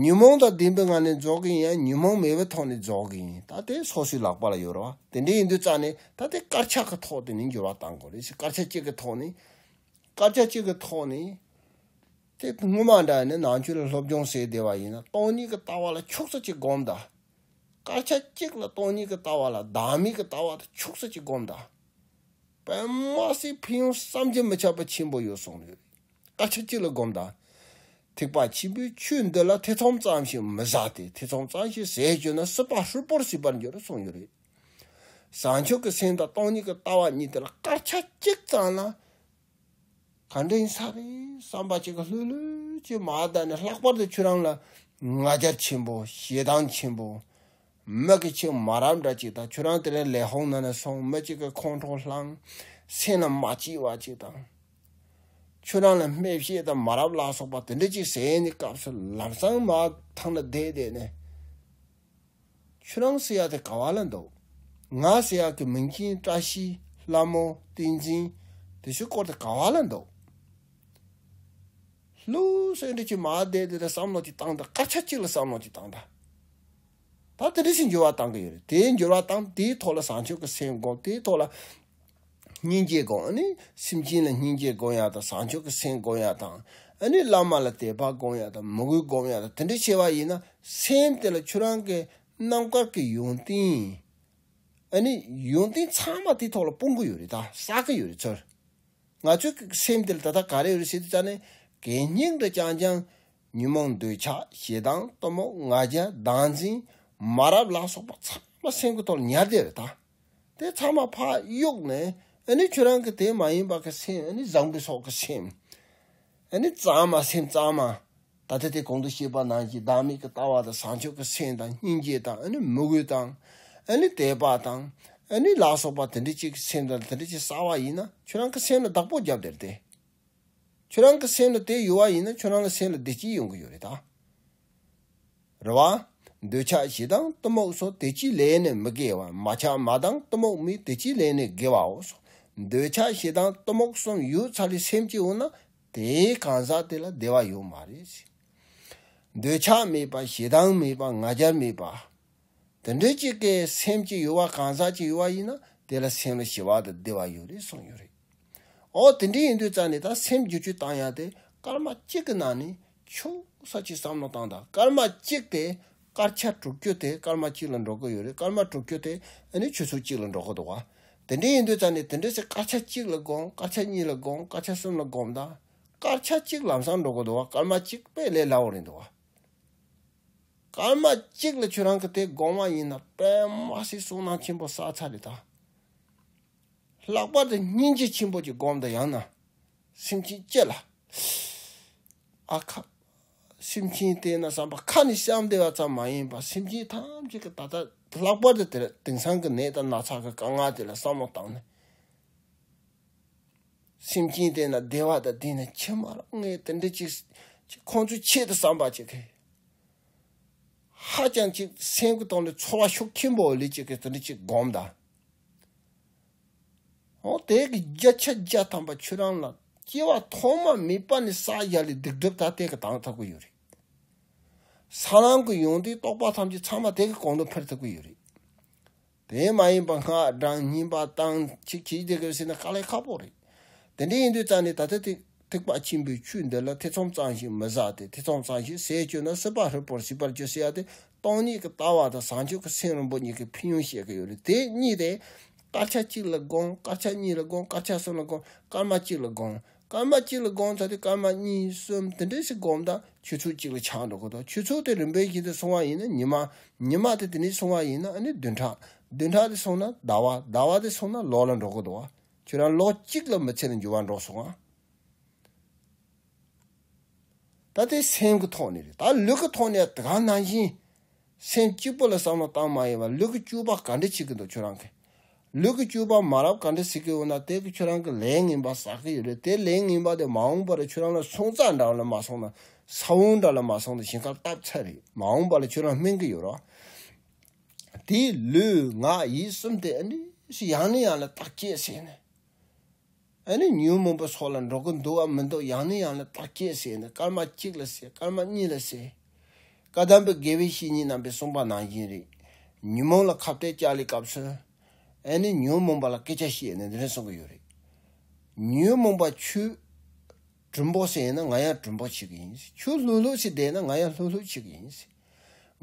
ཉོན་མོངས་དང་ལྡན་པའི་ངང་ནས་རྫོགས་ཀྱི་ཡིན་ཡང་ཉོན་མོངས་མེད་པའི་ཐོག་ནས་རྫོགས་ཀྱི་ཡིན། ད་དེ་སོ་སོའི་ལག་པ་ལ་ཡོད་རེད་བ། དེ་འདྲ་ཡིན་དུས་ཙང་ནས་ད་དེ་སྐར་ཆ་གི་ཐོག་དེ་ནས་འགྱུར་བ་གཏང་དགོས་རེད་ཟེར། སྐར་ཆ་གཅིག་གི་ཐོག་ནས་སྐར་ཆ་གཅིག་གི་ཐོག་ནས་དེ་སྔོན་མ་འདྲ་ནས་ནང་ཆོས་ལ་སློབ་སྦྱོང་བྱས་བསྡད་པ་ཡིན་ན་སྟོང་ཉིད་ཀྱི་ལྟ་བ་ལ་ཁྱུག་ཙམ་ཅིག་སྒོམ་དང་། སྐར་ཆ་གཅིག་ལ་སྟོང་ཉིད་ཀྱི་ལྟ་བ་ལ་བདག་མེད་ཀྱི་ལྟ་བ་དང་ཁྱུག་ཙམ་ཅིག་སྒོམ་དང་། པདྨ་སྲས་ཕན་ཡོན་བསམ་གྱིས་མི་ཁྱབ་པ་ཆེན་པོ་ཡོད་གསུངས་ཡོད། དཀར་ཆག་གཅིག་ལ་སྒོམ་དང་། ཐེག་པ་ཆེན་པོའི་ཆོས་འདི་ལ་ཐེ་ཚོམ་ཙམ་ཞིག་མི་ཟ་སྟེ། ཐེ་ཚོམ་ཙམ་ཞིག་ཟད་གྱུར་ན། སྲིད་པ་ཧྲིལ་པོར་ཞིག་པར་འགྱུར་གསུངས་ཡོད་རེད། བྱང་ཆུབ་ཀྱི་སེམས་དང་སྟོང་ཉིད་ཀྱི་ལྟ་བ་གཉིས་དེ་ལ་དཀར་ཆག་གཅིག་ཙམ་ལ། ག་འདྲ་ཡིན་ས་རེད་བསམ་པ་ཅིག་གི་ལྷོད་ལྷོད་ཅིག་མར་བསྡད་ནས། ལྷག་པར་དུ་ཁྱོད་རང་ལ་ང་རྒྱལ་ཆེན་པོ། ཞེ་སྡང་ཆེན་པོ། མི་གི་ཆེ་མ་རབས་འདྲ་ཅིག་དང་། ཁྱོད་རང་དེ་ལས་ལས་ཁུངས་ནང་ནས་སོང་། མི་གཅིག་གི་ཁོང་ཁྲོ་ལངས། སེམས་ལ་མ་སྐྱིད་པ་ཅིག་དང་། ཁྱོད་རང་ལ་སྨྲས་བཤད་དང་མ་རབས་ལ་སོགས་པ་དེ་འདྲ་ཅིག་ཟེར་ནས་སྐབས་སུ་ལམ་སང་མར་ཐང་ལ་བསྡད་བསྡད་ནས། ཁྱོད་རང་ཟེར་ཡ་དེ་ག་བ་ལ་འདུག་ང་ཟེར་ཡ་གི་མིང་ཅན་བཀྲ་ཤིས་ལྷ་མོ་བསྟན་འཛིན་དེ་ཚོའི་སྐོར་དེ་ག་བ་ལ་འདུག་ལྷུག་སེ་འདྲ་ཅིག་མར་བསྡད་དེ། ད་བསམ་བློ་ཅིག་བཏང་དང་། དཀར་ཆག་གཅིག་ལ་བསམ་བློ་ཅིག་བཏང་དང་། ད་དེ་འདྲ་ཞིག་འགྱུར་བ་བཏང་གི་ཡོད་རེད། དེའི་འགྱུར་བ་བཏང་། དེའི་ཐོག་ལ་བྱང་ཆུབ་ཀྱི་སེམས་སྒོམ། དེའི་ཐོག་ལ་སྙིང་རྗེ་སྒོམ། ཨ་ནི་སེམས་ཅན་ལ་སྙིང་རྗེ་སྒོམ་ཡ་དང་། བྱང་ཆུབ་ཀྱི་སེམས་སྒོམ་ཡ་དང་། ཨ་ནི་བླ་མ་ལ་དད་པ་སྒོམ་ཡ་དང་། མོས་གུས་སྒོམ་ཡ་དང་། དེ་འདྲ་བྱས་པ་ཡིན་ན། སེམས་དེ་ལ་ཁྱོད་རང་གི་རྣམ་དཀར་གྱི་ཡོན་ཏན། ཨ་ནི་ཡོན་ཏན་ཚང་མ་དེའི་ཐོག་ལ་སྤུངས་ཀྱི་ཡོད་རེད། ད་བསགས་ཀྱི་ཡོད་རེད་ཚུར། ང་ཚོའི་སེམས་དེ་ལ་ད་ལྟ་ག་རེ་ཡོད་རེད་ཟེར་དུས་ཙ་ནས། གད་སྙིགས་འདྲ་རྐྱང་རྐྱང་། ཉོན་མོངས་འདོད་ཆགས་ཞེ་སྡང་གཏི་མུག་ང་རྒྱལ་བདག་འཛིན་མ་རབས་ལ་སོགས་པ་ཚང་མ་སེམས་ཀྱི་ཐོག་ལ་ཉར་བསྡད་རེད་ད། དེ་ཚང་མ་ཕར་གཡུགས་ནས། ཨ་ནི་ཁྱོད་རང་གི་དེ་མ་ཡིན་པ་གི་སེམས། ཨ་ནི་བཟང་པོའི་ཕྱོགས་ཀྱི་སེམས། ཨ་ནི་གཙང་མ། སེམས་གཙང་མ། ད་ལྟ་དེ་གོང་དུ་བཤད་པ་ནང་བཞིན་བདག་མེད་ཀྱི་ལྟ་བ་དང་། བྱང་ཆུབ་ཀྱི་སེམས་དང་། སྙིང་རྗེ་དང་། ཨ་ནི་མོས་གུས་དང་། ཨ་ནི་དད་པ་དང་། ཨ་ནི་ལ་སོགས་པ་དེ་འདྲ་ཅིག་སེམས་དང་དེ་འདྲ་ཅིག་བསགས་པ་ཡིན་ན། ཁྱོད་རང་གི་སེམས་ལ་བདག་པོ་རྒྱབ་བསྡད་དེ། ཁྱོད་རང་གི་སེམས་ལ་དེ་ཡོད་པ་ཡིན་ན། ཁྱོད་རང་གི་སེམས་ལ་བདེ་སྐྱིད་ཡོང་གི་ཡོད་རེད་ད། རེད་བ། འདོད་ཆགས་ཞེ་སྡང་གཏི་མུག་སོགས། དེ་ཅིའི་ལས་ནི་མི་དགེ་བ། མ་ཆགས་མ་དང་གཏི་མུག་མེད། དེ་ཅིའི་ལས་ནི་དགེ་བའོ། འདོད་ཆགས་ཞེ་སྡང་གཏི་མུག་གསུམ་ཡོད་ཚར་ལས་སེམས་ཅིག་འོང་ན། དེའི་གང་ཟག་དེ་ལ་བདེ་བ་ཡོད་མ་རེད། འདོད་ཆགས་མེད་པ། ཞེ་སྡང་མེད་པ། ང་རྒྱལ་མེད་པ། དེ་འདྲའི་ཅིག་གི་སེམས་ཅིག་ཡོད་པ། གང་ཟག་ཅིག་ཡོད་པ་ཡིན་ན། དེ་ལ་སེམས་ལ་ཞི་བ་དང་བདེ་བ་ཡོད་རེད་གསུངས་ཡོད་རེད། ཨོ་དེ་འདྲ་ཡིན་དུས་ཙ་ནས། ད་སེམས་བསྒྱུར་བཅོས་བཏང་ཡ་དེ་སྐར་མ་གཅིག་གི་ནང་ནས་ཆུང་ས་ཅིག་བསམ་བློ་བཏང་དང་། སྐར་མ་གཅིག་དེ་དཀར་ཆ་དྲུག་ཅུ་དེ་སྐར་མ་གཅིག་ལ་འགྲོ་གི་ཡོད་རེད། སྐར་མ་དྲུག་ཅུ་དེ་ཨ་ནི་ཆུ་ཚོད་གཅིག་ལ་འགྲོ་གི་འདུག་བ། དེ་འདྲ་ཡིན་དུས་ཙ་ནས། དེ་འདྲ་ཞིག་དཀར་ཆ་གཅིག་ལ་སྒོམ། དཀར་ཆ་གཉིས་ལ་སྒོམ། དཀར་ཆ་གསུམ་ལ་སྒོམ་དང་། དཀར་ཆ་གཅིག་ལམ་སང་འགྲོ་གི་འདུག་བ། སྐར་མ་གཅིག་དཔེ་ལས་སླ་བོ་རེད་འདུག་བ། སྐར་མ་གཅིག་ལ་ཁྱོད་རང་གིས་དེ་སྒོམ་པ་ཡིན་ན། དཔེ་མ་སྲིད་བསོད་ནམས་ཆེན་པོ་བསགས་ཚར་རེད་ད། ལྷག་པར་དུ་སྙིང་རྗེ་ཆེན་པོ་ཅིག་སྒོམ་དང་། ཡང་ན་སེམས་ཅན་སྐྱིད་ལ། ཨ་ཁ། སེམས་ཅན་དེ་ན་བསམ་པ་ཁ་ནས་བཤད་བསྡད་པ་ཙམ་མ་ཡིན་པ། སེམས་ཅན་ཐམས་ཅད་ཀྱི་ད་ལྟ་ལྷག་པར་དུ་དེ་དེང་སང་གི་ནད་དང་ན་ཚ་གི་དཀའ་ངལ་དེ་ལ་བསམ་བློ་བཏང་ནས། སེམས་ཅན་དེ་ན་བདེ་བ་དང་། དེ་ན་ཁྱིམ་མ་རང་ངས་དེ་འདྲ་ཅིག་ཅིག་ཁོང་ཚོའི་ཆེད་དུ་བསམ་པ་ཅིག་གིས། ཧ་ཅང་ཅིག་སེམས་ཀྱི་སྟེང་ལ་ཚོར་བ་ཤུགས་ཆེན་པོ་སླེབས་ཅིག་གིས་དེ་འདྲ་ཅིག་སྒོམ་དང་། འོ་དེ་གི་བརྒྱ་ཆ་བརྒྱ་ཐམ་པ་ཁྱོད་རང་ལ་སྐྱེ་བ་ཐོག་མ་མེད་པ་ནས་བསགས་བཞག་ལས་སྡིག་སྒྲིབ་ད་དེ་གིས་དྭངས་ཐུབ་ཀྱི་ཡོད་རེད། ས་ལམ་གྱི་ཡོན་ཏན་རྟོགས་པ་ཐམས་ཅད་ཚང་མ་དེ་གི་གོང་དུ་འཕེལ་ཐུབ་ཀྱི་ཡོད་རེད། དེ་མ་ཡིན་པ་སྔགས་བགྲང་བསྙེན་པ་བཏང་ཅིག་བྱེད་དེ་གི་ཟེར་ན་དཀའ་ལས་ཁག་པོ་རེད། དེ་འདྲ་ཡིན་དུས་ཙང་ནས་ད་ལྟ་དེ་ཐེག་པ་ཆེན་པོའི་ཆོས་འདི་ལ་ཐེ་ཚོམ་ཙམ་ཞིག་མི་ཟ་སྟེ། ཐེ་ཚོམ་ཙམ་ཞིག་ཟད་གྱུར་ན། སྲིད་པ་ཧྲིལ་པོར་ཞིག་པར་འགྱུར་ཟེར་ཡ་དེ། སྟོང་ཉིད་ཀྱི་ལྟ་བ་དང་བྱང་ཆུབ་ཀྱི་སེམས་རིན་པོ་ཆེ་གཉིས་ཀྱི་ཕན་ཡོན་བཤད་ཀྱི་ཡོད་རེད། དེ་གཉིས་དེ་དཀར་ཆ་གཅིག་ལ་སྒོམ། དཀར་ཆ་གཉིས་ལ་སྒོམ། དཀར་ཆ་གསུམ་ལ་སྒོམ། སྐར་མ་གཅིག་ལ་སྒོམ། སྐར་མ་གཅིག་ལ་སྒོམ་ཚར་དུས་སྐར་མ་གཉིས་གསུམ་དེ་འདྲ་ཞིག་སྒོམ་དང་། ཆུ་ཚོད་གཅིག་ལ་ཆགས་འགྲོ་གི་འདུག་ཆུ་ཚོད་དེ་རིམ་པས་བཞིན་དུ་སོང་བ་ཡིན་ན་ཉི་མ། ཉི་མ་དེ་དེ་ནས་སོང་བ་ཡིན་ན་ཨ་ནི་བདུན་ཕྲག་བདུན་ཕྲག་དེ་སོང་ན་ཟླ་བ། ཟླ་བ་དེ་སོང་ན་ལོ་ལ་འགྲོ་གི་འདུག་ཁྱོད་རང་ལོ་གཅིག་ལ་མི་ཚེ་ལ་འགྱུར་བ་འགྲོ་སོང་ང་། ད་དེ་སེམས་ཀྱི་ཐོག་ནས་རེད། ད་ལུས་ཀྱི་ཐོག་ནས་ད་ག་ནང་བཞིན། སེམས་གཅིག་པུ་ལ་བསམ་བློ་བཏང་མ་ཡིན་པ། ལུས་ཀྱི་སྤྱོད་པ་ག་འདྲ་བྱེད་ཀྱི་འདུག་ཁྱོད་རང་གིས། ལུས་ཀྱི་སྤྱོད་པ་མ་རབས་ག་འདྲ་བྱེད་ཀྱི་ཡོད་ན། དེ་གིས་ཁྱོད་རང་གི་ལས་ངན་པ་བསགས་ཀྱི་ཡོད་རེད། དེ་ལས་ངན་པ་དེ་མ་འོངས་པར་ཁྱོད་རང་ལ་སོང་ཙང་འདྲ་བ་ལ་མ་སོང་ན། ས་བོན་འདྲ་ལ་མ་སོང་ན་ཞིང་ཁར་བཏབ་ཚར་རེད། མ་འོངས་པ་ལ་ཁྱོད་རང་སྨིན་གྱི་ཡོད་རེད། དེ་ལུས་ངག་ཡིད་གསུམ་དེ་ཨ་ནི་ཡང་ནས་ཡང་ལ་བརྟག་དཔྱད་བྱས་ནས། ཨ་ནི་ཉོན་མོངས་པའི་ཕྱོགས་ལ་འགྲོ་གི་འདུག་བ་མི་འདུག་ཡང་ནས་ཡང་ལ་བརྟག་དཔྱད་བྱས་ནས། སྐར་མ་གཅིག་ལ་ཟེར། སྐར་མ་གཉིས་ལ་ཟེར། བཀའ་གདམས་པའི་དགེ་བའི་བཤེས་གཉེན་རྣམ་པས་གསུངས་པ་ནང་བཞིན་རེད། ཉོན་མོངས་ལ་ཁ་གཏད་བཅག་ལས་སྐབས་སུ། ཨ་ནི་ཉོན་མོངས་པ་ལ་སྐད་ཆ་བཤད་ནས་འདི་འདྲ་གསུང་གི་ཡོད་རེད། ཉོན་མོངས་པ་ཁྱོད་གྲུང་པོ་ཟེར་ན། ང་ཡང་གྲུང་པོ་བྱེད་ཀྱི་ཡིན། ཁྱོད་ལྷོད་ལྷོད་བྱས་བསྡད་ན། ང་ཡང་ལྷོད་ལྷོད་བྱེད་ཀྱི་ཡིན།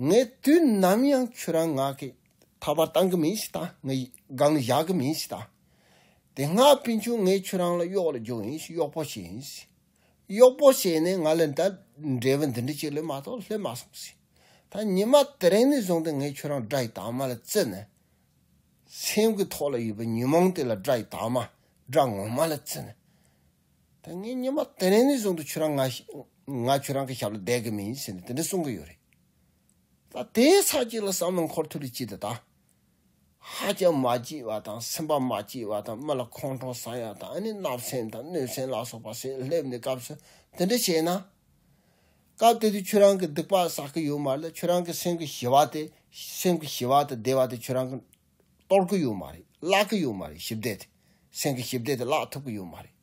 ངས་དུས་ནམ་ཡང་ཁྱོད་རང་ང་གི་ཐག་པ་བཏང་གི་མིན་ཞེས་དང་། ངའི་སྒང་ལ་བཞག་གི་མིན་ཞེས་དང་། དེ་སྔ་ཕན་ཆད་ངས་ཁྱོད་རང་ལ་གཡོག་ལ་འཇོག་ཡིན་ཞེས་གཡོག་པོ་བྱས་ཡིན་ཟེར། གཡོག་པོ་བྱས་ནས་ང་ལ་ད་འབྲས་བུ་འདི་འདྲ་ཅིག་ལས་མ་གཏོགས་སླེབས་མ་སོང་ཟེར། ད་ཉི་མ་དེ་རིང་ནས་བཟུང་སྟེ་ངས་ཁྱོད་རང་དགྲ་ཡི་དྭངས་མ་ལ་བརྩིས་ནས། སེམས་ཀྱི་ཐོག་ལ་ཡོད་པའི་ཉོན་མོངས་དེ་ལ་དགྲ་ཡི་དྭངས་མ། དགྲ་ངོ་མ་ལ་བརྩིས་ནས། ད་ངས་ཉི་མ་དེ་རིང་ནས་བཟུང་སྟེ་ཁྱོད་རང་ང་ང་ཁྱོད་རང་གི་ཞབས་ལ་བསྡད་ཀྱི་མིན་ཟེར་ནས་དེ་འདྲ་གསུང་གི་ཡོད་རེད། ད་དེའི་ཚར་གཅིག་ལ་བསམ་བློ་འཁོར་ཐུབ་རེ་ཅི་ད་ད། ཧ་ཅང་མ་སྐྱིད་པ་དང་སེམས་པ་མ་སྐྱིད་པ་དང་། མི་ལ་ཁོང་ཁྲོ་ཟ་ཡ་དང་། ཨ་ནི་བརྣབ་སེམས་དང་གནོད་སེམས་ལ་སོགས་པ་ཟེར་སླེབས་ནས་སྐབས་སུ་དེ་འདྲ་བྱས་ན། སྐབས་དེ་དུས་ཁྱོད་རང་གི་སྡིག་པ་བསགས་ཀྱི་ཡོད་མ་རེད། ཁྱོད་རང་གི་སེམས་ཀྱི་ཞི་བ་དེ། སེམས་ཀྱི་ཞི་བ་དང་བདེ་བ་དེ་ཁྱོད་རང་གི་གཏོར་གྱི་ཡོད་མ་རེད། བརླག་གི་ཡོད་མ་རེད། ཞི་བདེ་དེ། སེམས་ཀྱི་ཞི་བདེ་དེ་བརླག་ཐུབ་ཀྱི་ཡོད་མ་རེད།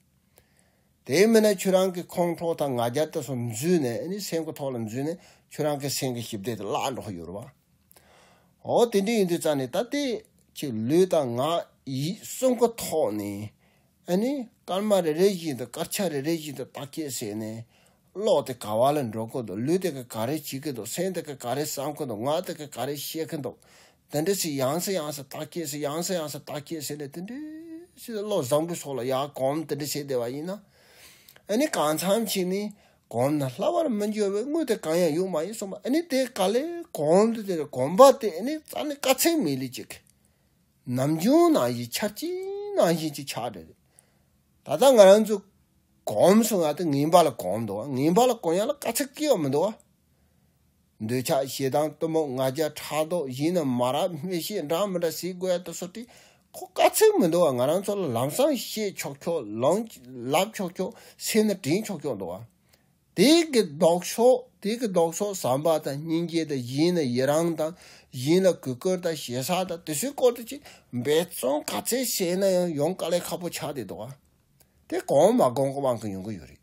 དེ་མིན་ན་ཁྱོད་རང་གི་ཁོང་ཁྲོ་དང་ང་རྒྱལ་དེ་ཚོ་འཛུལ་ནས། ཨ་ནི་སེམས་ཀྱི་ཐོག་ལ་འཛུལ་ནས་ཁྱོད་རང་གི་སེམས་ཀྱི་ཞི་བདེ་དེ་བརླག་འགྲོ་གི་ཡོད་རེད་བ། འོ་དེ་འདྲ་ཡིན་དུས་ཙང་ནས་ད་ལྟའི་ཁྱེད་ལུས་དང་ངག་ཡིད་གསུམ་གྱི་ཐོག་ནས། ཨ་ནི་སྐར་མ་རེ་རེ་བཞིན་དུ། སྐར་ཆ་རེ་རེ་བཞིན་དུ་བརྟག་དཔྱད་བྱས་ནས། བློ་དེ་ག་བ་ལ་འགྲོ་གི་འདུག་ལུས་དེ་གིས་ག་རེ་བྱེད་ཀྱི་འདུག་སེམས་དེ་གིས་ག་རེ་བསམ་གྱི་འདུག་ངག་དེ་གིས་ག་རེ་བཤད་ཀྱི་འདུག་དེ་འདྲ་ཞིག་ཡང་སེ་ཡང་སེ་བརྟག་དཔྱད་བྱས། ཡང་སེ་ཡང་སེ་བརྟག་དཔྱད་བྱས་ནས། དེ་འདྲ་ཞིག་བློ་བཟང་པོའི་སོགས་ལ་ཡར་གོམས་དེ་འདྲ་བྱས་བསྡད་པ་ཡིན་ན། ཨ་ནི་གང་འཚམ་ཞིག་ནས་གོམས་ན་སླ་བར་མི་འགྱུར་བའི་དངོས་དེ་གང་ཡང་ཡོད་མ་ཡིན་གསུངས་པ། ཨ་ནི་དེ་ག་ལེར་གོམས་དུས། དེ་གོམས་པ་དེ་ཨ་ནི་རྩ་ནས་དཀའ་ཚེགས་མེད་ལེ་ཅིག་ནམ་རྒྱུན་ནང་བཞིན། ཆར་ཅིག་ནང་བཞིན་ཅིག་ཆགས་བསྡད་རེད། ད་ལྟ་ང་རང་ཚོ་གོམས་སོང་ང་དེ་ངན་པ་ལ་གོམས་འདུག་བ། ངན་པ་ལ་གོམས་ཡ་ལ་དཀའ་ཚེགས་སྐྱེ་བ་མི་འདུག་བ། འདོད་ཆགས་ཞེ་སྡང་གཏི་མུག་ང་རྒྱལ་ཕྲག་དོག་ཡིན་ན་མ་རབས་སྨྲས་བཤད་འདྲ་མི་འདྲ་ཟེར་དགོས་ཡ་དེ་ཚོ་དེ་ཁོ་དཀའ་ཚེགས་མི་འདུག་བ། ང་རང་ཚོ་ལ་ལམ་སང་བཤད་ཆོག་ཆོག་ལོང་ལབ་ཆོག་ཆོག་སེམས་ནང་དྲན་ཆོག་ཆོག་འདུག་བ། དེ་གི་ལྡོག་ཕྱོགས། དེ་གི་ལྡོག་ཕྱོགས་བསམ་པ་དང་སྙིང་རྗེ་དང་། གཞན་ལ་ཡི་རང་དང་། གཞན་ལ་གུས་བཀུར་དང་། ཞེ་ས་དང་། དེ་ཚོའི་སྐོར་དུ་ཅིག་འབད་བརྩོན་ག་ཚད་བྱས་ན་ཡང་ཡོང་དཀའ་ལས་ཁག་པོ་ཆགས་བསྡད་འདུག་བ། དེ་གོམས་མ་གོམས་ཀྱི་དབང་གིས་ཡོང་གི་ཡོད་རེད།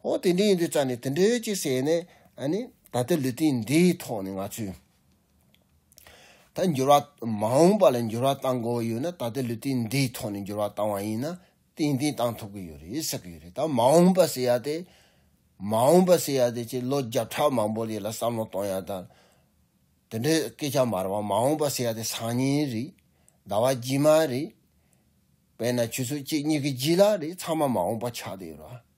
འོ་དེ་འདྲ་ཡིན་དུས་ཙང་ནས་དེ་འདྲ་ཅིག་བྱས་ནས། ཨ་ནི་ད་ལྟ་ལུས་རྟེན་འདིའི་ཐོག་ནས་ང་ཚོས་ད་འགྱུར་བ། མ་འོངས་པ་ལ་འགྱུར་བ་གཏང་དགོས་ཡོད་ན། ད་ལྟ་ལུས་རྟེན་འདིའི་ཐོག་ནས་འགྱུར་བ་བཏང་བ་ཡིན་ན་ཏན་ཏན་བཏང་ཐུབ་ཀྱི་ཡོད་རེད་ཟེར་གྱི་ཡོད་རེད། ད་མ་འོངས་པ་ཟེར་ཡ་དེ། མ་འོངས་པ་ཟེར་ཡ་དེ་ཅིག་ལོ་བརྒྱ་ཕྲག་མང་པོ་ལ་བསམ་བློ་གཏོང་ཡ་དང་། དེ་འདྲའི་སྐད་ཆ་མ་རེད་བ། མ་འོངས་པ་ཟེར་ཡ་དེ་སང་ཉིན་རེད། ཟླ་བ་རྗེས་མ་རེད། དཔེར་ན་ཆུ་ཚོད་གཅིག་གཉིས་ཀྱི་རྗེས་ལ་རེད། ཚང་མ་མ་འོངས་པ་ཆགས་བསྡད་ཡོད་རེད་བ།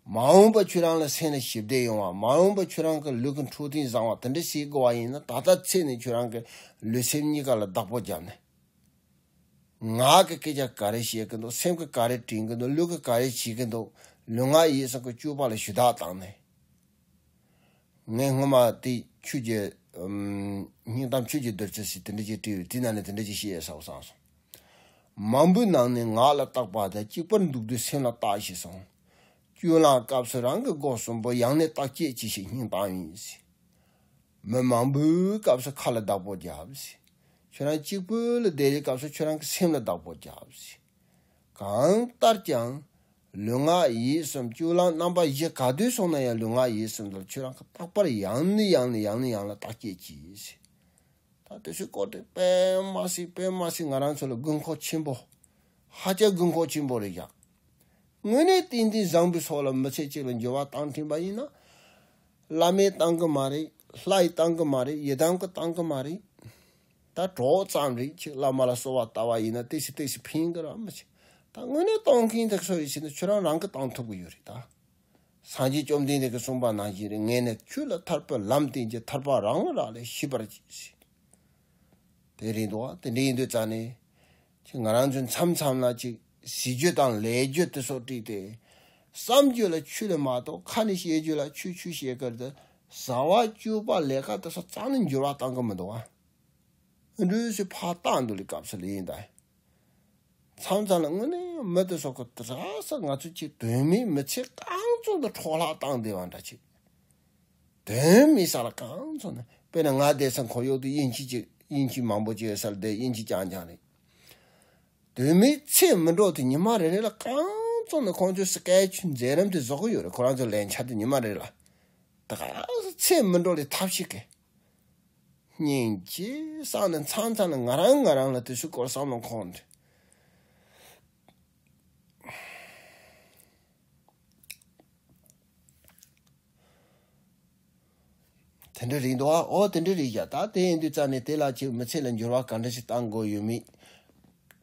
མ་འོངས་པ་ཁྱོད་རང་ལ་སེམས་ལ་ཞི་བདེ་ཡོང་བ། མ་འོངས་པ་ཁྱོད་རང་གི་ལུས་ཀྱི་འཕྲོད་བསྟེན་བཟང་བ་དེ་འདྲ་བྱེད་དགོས་པ་ཡིན་ན། ད་ལྟ་ཚེ་ནས་ཁྱོད་རང་གི་ལུས་སེམས་གཉིས་ཀ་ལ་བདག་པོ་བརྒྱབ་ནས། ངག་གི་སྐད་ཆ་ག་རེ་བཤད་ཀྱི་འདུག་སེམས་ཀྱིས་ག་རེ་དྲན་གྱི་འདུག་ལུས་ཀྱིས་ག་རེ་བྱེད་ཀྱི་འདུག་ལུས་ངག་ཡིད་གསུམ་གྱི་སྤྱོད་པ་ལ་ཞུ་དག་བཏང་ནས། ངས་སྔོན་མ་དེ་ཆོས་ཀྱི། ཨམ། སྙིང་གཏམ་ཆོས་ཀྱི་བདུད་རྩི་ཟེར་དེ་འདྲ་ཅིག་བྲིས་ཡོད། དེ་ནང་ནས་དེ་འདྲ་ཅིག་བཤད་ཡོད་ཟེར་བསམ་སོང་། མང་པོའི་ནང་ནས་ངག་ལ་བརྟག་པ་དང་། གཅིག་པུར་འདུག་དུས་སེམས་ལ་བརྟག་ཞེས་གསུངས། སྤྱོད་ལམ་སྐབས་སུ་རང་གི་སྒོ་གསུམ་པོ་ཡང་ནས་བརྟག་དཔྱད་གྱིས་ཤིག་སྙིང་གཏམ་ཡིན་ཟེར། མི་མང་པོའི་སྐབས་སུ་ཁ་ལ་བདག་པོ་རྒྱབ་ཟེར། ཁྱོད་རང་གཅིག་པུ་ལ་བསྡད་པའི་སྐབས་སུ་ཁྱོད་རང་གི་སེམས་ལ་བདག་པོ་རྒྱབ་ཟེར། གང་ལྟར་ཀྱང་ལུས་ངག་ཡིད་གསུམ་སྤྱོད་ལམ་རྣམ་པ་བཞི་ག་དུས་སོང་ན་ཡང་ལུས་ངག་ཡིད་གསུམ་ལ་ཁྱོད་རང་གིས་རྟག་པར་ཡང་ནས་ཡང་ནས་ཡང་ནས་ཡང་ལ་བརྟག་དཔྱད་གྱིས་ཟེར། ད་དེ་ཚོའི་སྐོར་དེ་དཔེ་མ་སྲིད་དཔེ་མ་སྲིད་ང་རང་ཚོ་ལ་དགོས་མཁོ་ཆེན་པོ། ཧ་ཅང་དགོས་མཁོ་ཆེན་པོ་རེད་ཀྱང་། དངོས་གནས་ཏན་ཏན་བཟང་པོའི་སོགས་ལ་མི་ཚེ་གཅིག་ལ་འགྱུར་བ་བཏང་ཐུབ་པ་ཡིན་ན། བླ་མས་བཏང་གི་མ་རེད། ལྷ་ཡིས་བཏང་གི་མ་རེད། ཡི་དམ་གྱིས་བཏང་གི་མ་རེད། ད་གྲོགས་ཙམ་རེད། ཁྱེད་བླ་མ་ལ་གསོལ་བ་བཏབ་པ་ཡིན་ན་ཏོག་ཙམ་ཏོག་ཙམ་ཕན་གི་རེད་མི་ཚེ། ད་དངོས་གནས་གཏོང་མཁན་དེ་ཚོ་ཡིན་ཕྱིན་ན་ཁྱོད་རང་རང་གིས་བཏང་ཐུབ་ཀྱི་ཡོད་རེད་ད། སངས་རྒྱས་བཅོམ་ལྡན་འདས་ཀྱིས་གསུངས་པ་ནང་བཞིན་རེད། ངས་ནི་ཁྱོད་ལ་ཐར་པའི་ལམ་བསྟན་གྱི། ཐར་པ་རང་ལ་རག་ལས་ཤེས་པར་གྱིས་ཟེར། དེ་རེད་འདུག་བ། དེ་འདྲ་ཡིན་དུས་ཙང་ནས་ཁྱེད་ང་རང་ཚོ་མཚམས་མཚམས་ལ་ཅིག་ཟེར་རྒྱུ་དང་ལས་རྒྱུ་དེ་ཚོ་བྲིས་ཏེ། བསམ་རྒྱུ་ལ་ཆོས་ལས་མ་གཏོགས། ཁ་ནས་བཤད་རྒྱུ་ལ་ཆོས་ཆོས་བཤད་ཀྱི་རེད་དེ། བྱ་བ་སྤྱོད་པ་ལས་ཀ་དེ་ཚོ་རྩ་ནས་འགྱུར་བ་གཏང་གི་མི་འདུག་བ། འགྲོས་སུ་ཕར་བཏང་འདུག་ལས་སྐབས་སུ་ལས་ཡིན་ད། མཚམས་མཚམས་ལ་དངོས་གནས་མི་དེ་ཚོ་གི་དེ་ར་ས་ང་ཚོ་གཅིག་དོན་མེད་མི་ཚེ་རྐང་བཙོང་དུ་འཕྲོ་བརླག་བཏང་བསྡད་པ་འདྲ་ཅིག་དོན་མེད་ས་ལ་རྐང་བཙོང་ནས། དཔེར་ན་ང་བསྡད་ས་ཁོར་ཡུག་དེ་དབྱིན་ཇི་ཅིག་དབྱིན་ཇི་མང་པོ་ཅིག་ཡོད་ས་ལ་བསྡད། དབྱིན་ཇི་རྐྱང་རྐྱང་རེད། དོན་མེད་ཚེ་མི་འགྲོ་དེ་ཉི་མ་རེ་རེ་ལ་རྐང་བཙོང་ནས་ཁོང་ཚོའི་སི་ཀེ་ཆི་མཛད་རིམ་དེ་བཟོ་གི་ཡོད་རེད། ཁོ་རང་ཚོའི་ལས་འཆར་དེ་ཉི་མ་རེ་ལ། ད་ག་ཚེ་མི་འགྲོ་ལས་ཐབས་ཤེས་གི། སྙིང་རྗེ་བསམ་ནས་མཚམས་མཚམས་ལ་ང་རང་ང་རང་ལ་དེ་ཚོའི་སྐོར་བསམ་བློ་འཁོར་འདུག་དེ་འདྲ་རེད་འདུག་ཨ། འོ་དེ་འདྲ་རེད་ཡ། ད་དེ་ཡིན་དུས་ཙང་ནས་དེ་ལ་ཅིག་མི་ཚེ་ལ་འགྱུར་བ་ག་འདྲ་ཞིག་གཏང་དགོས་ཡོད་མེད།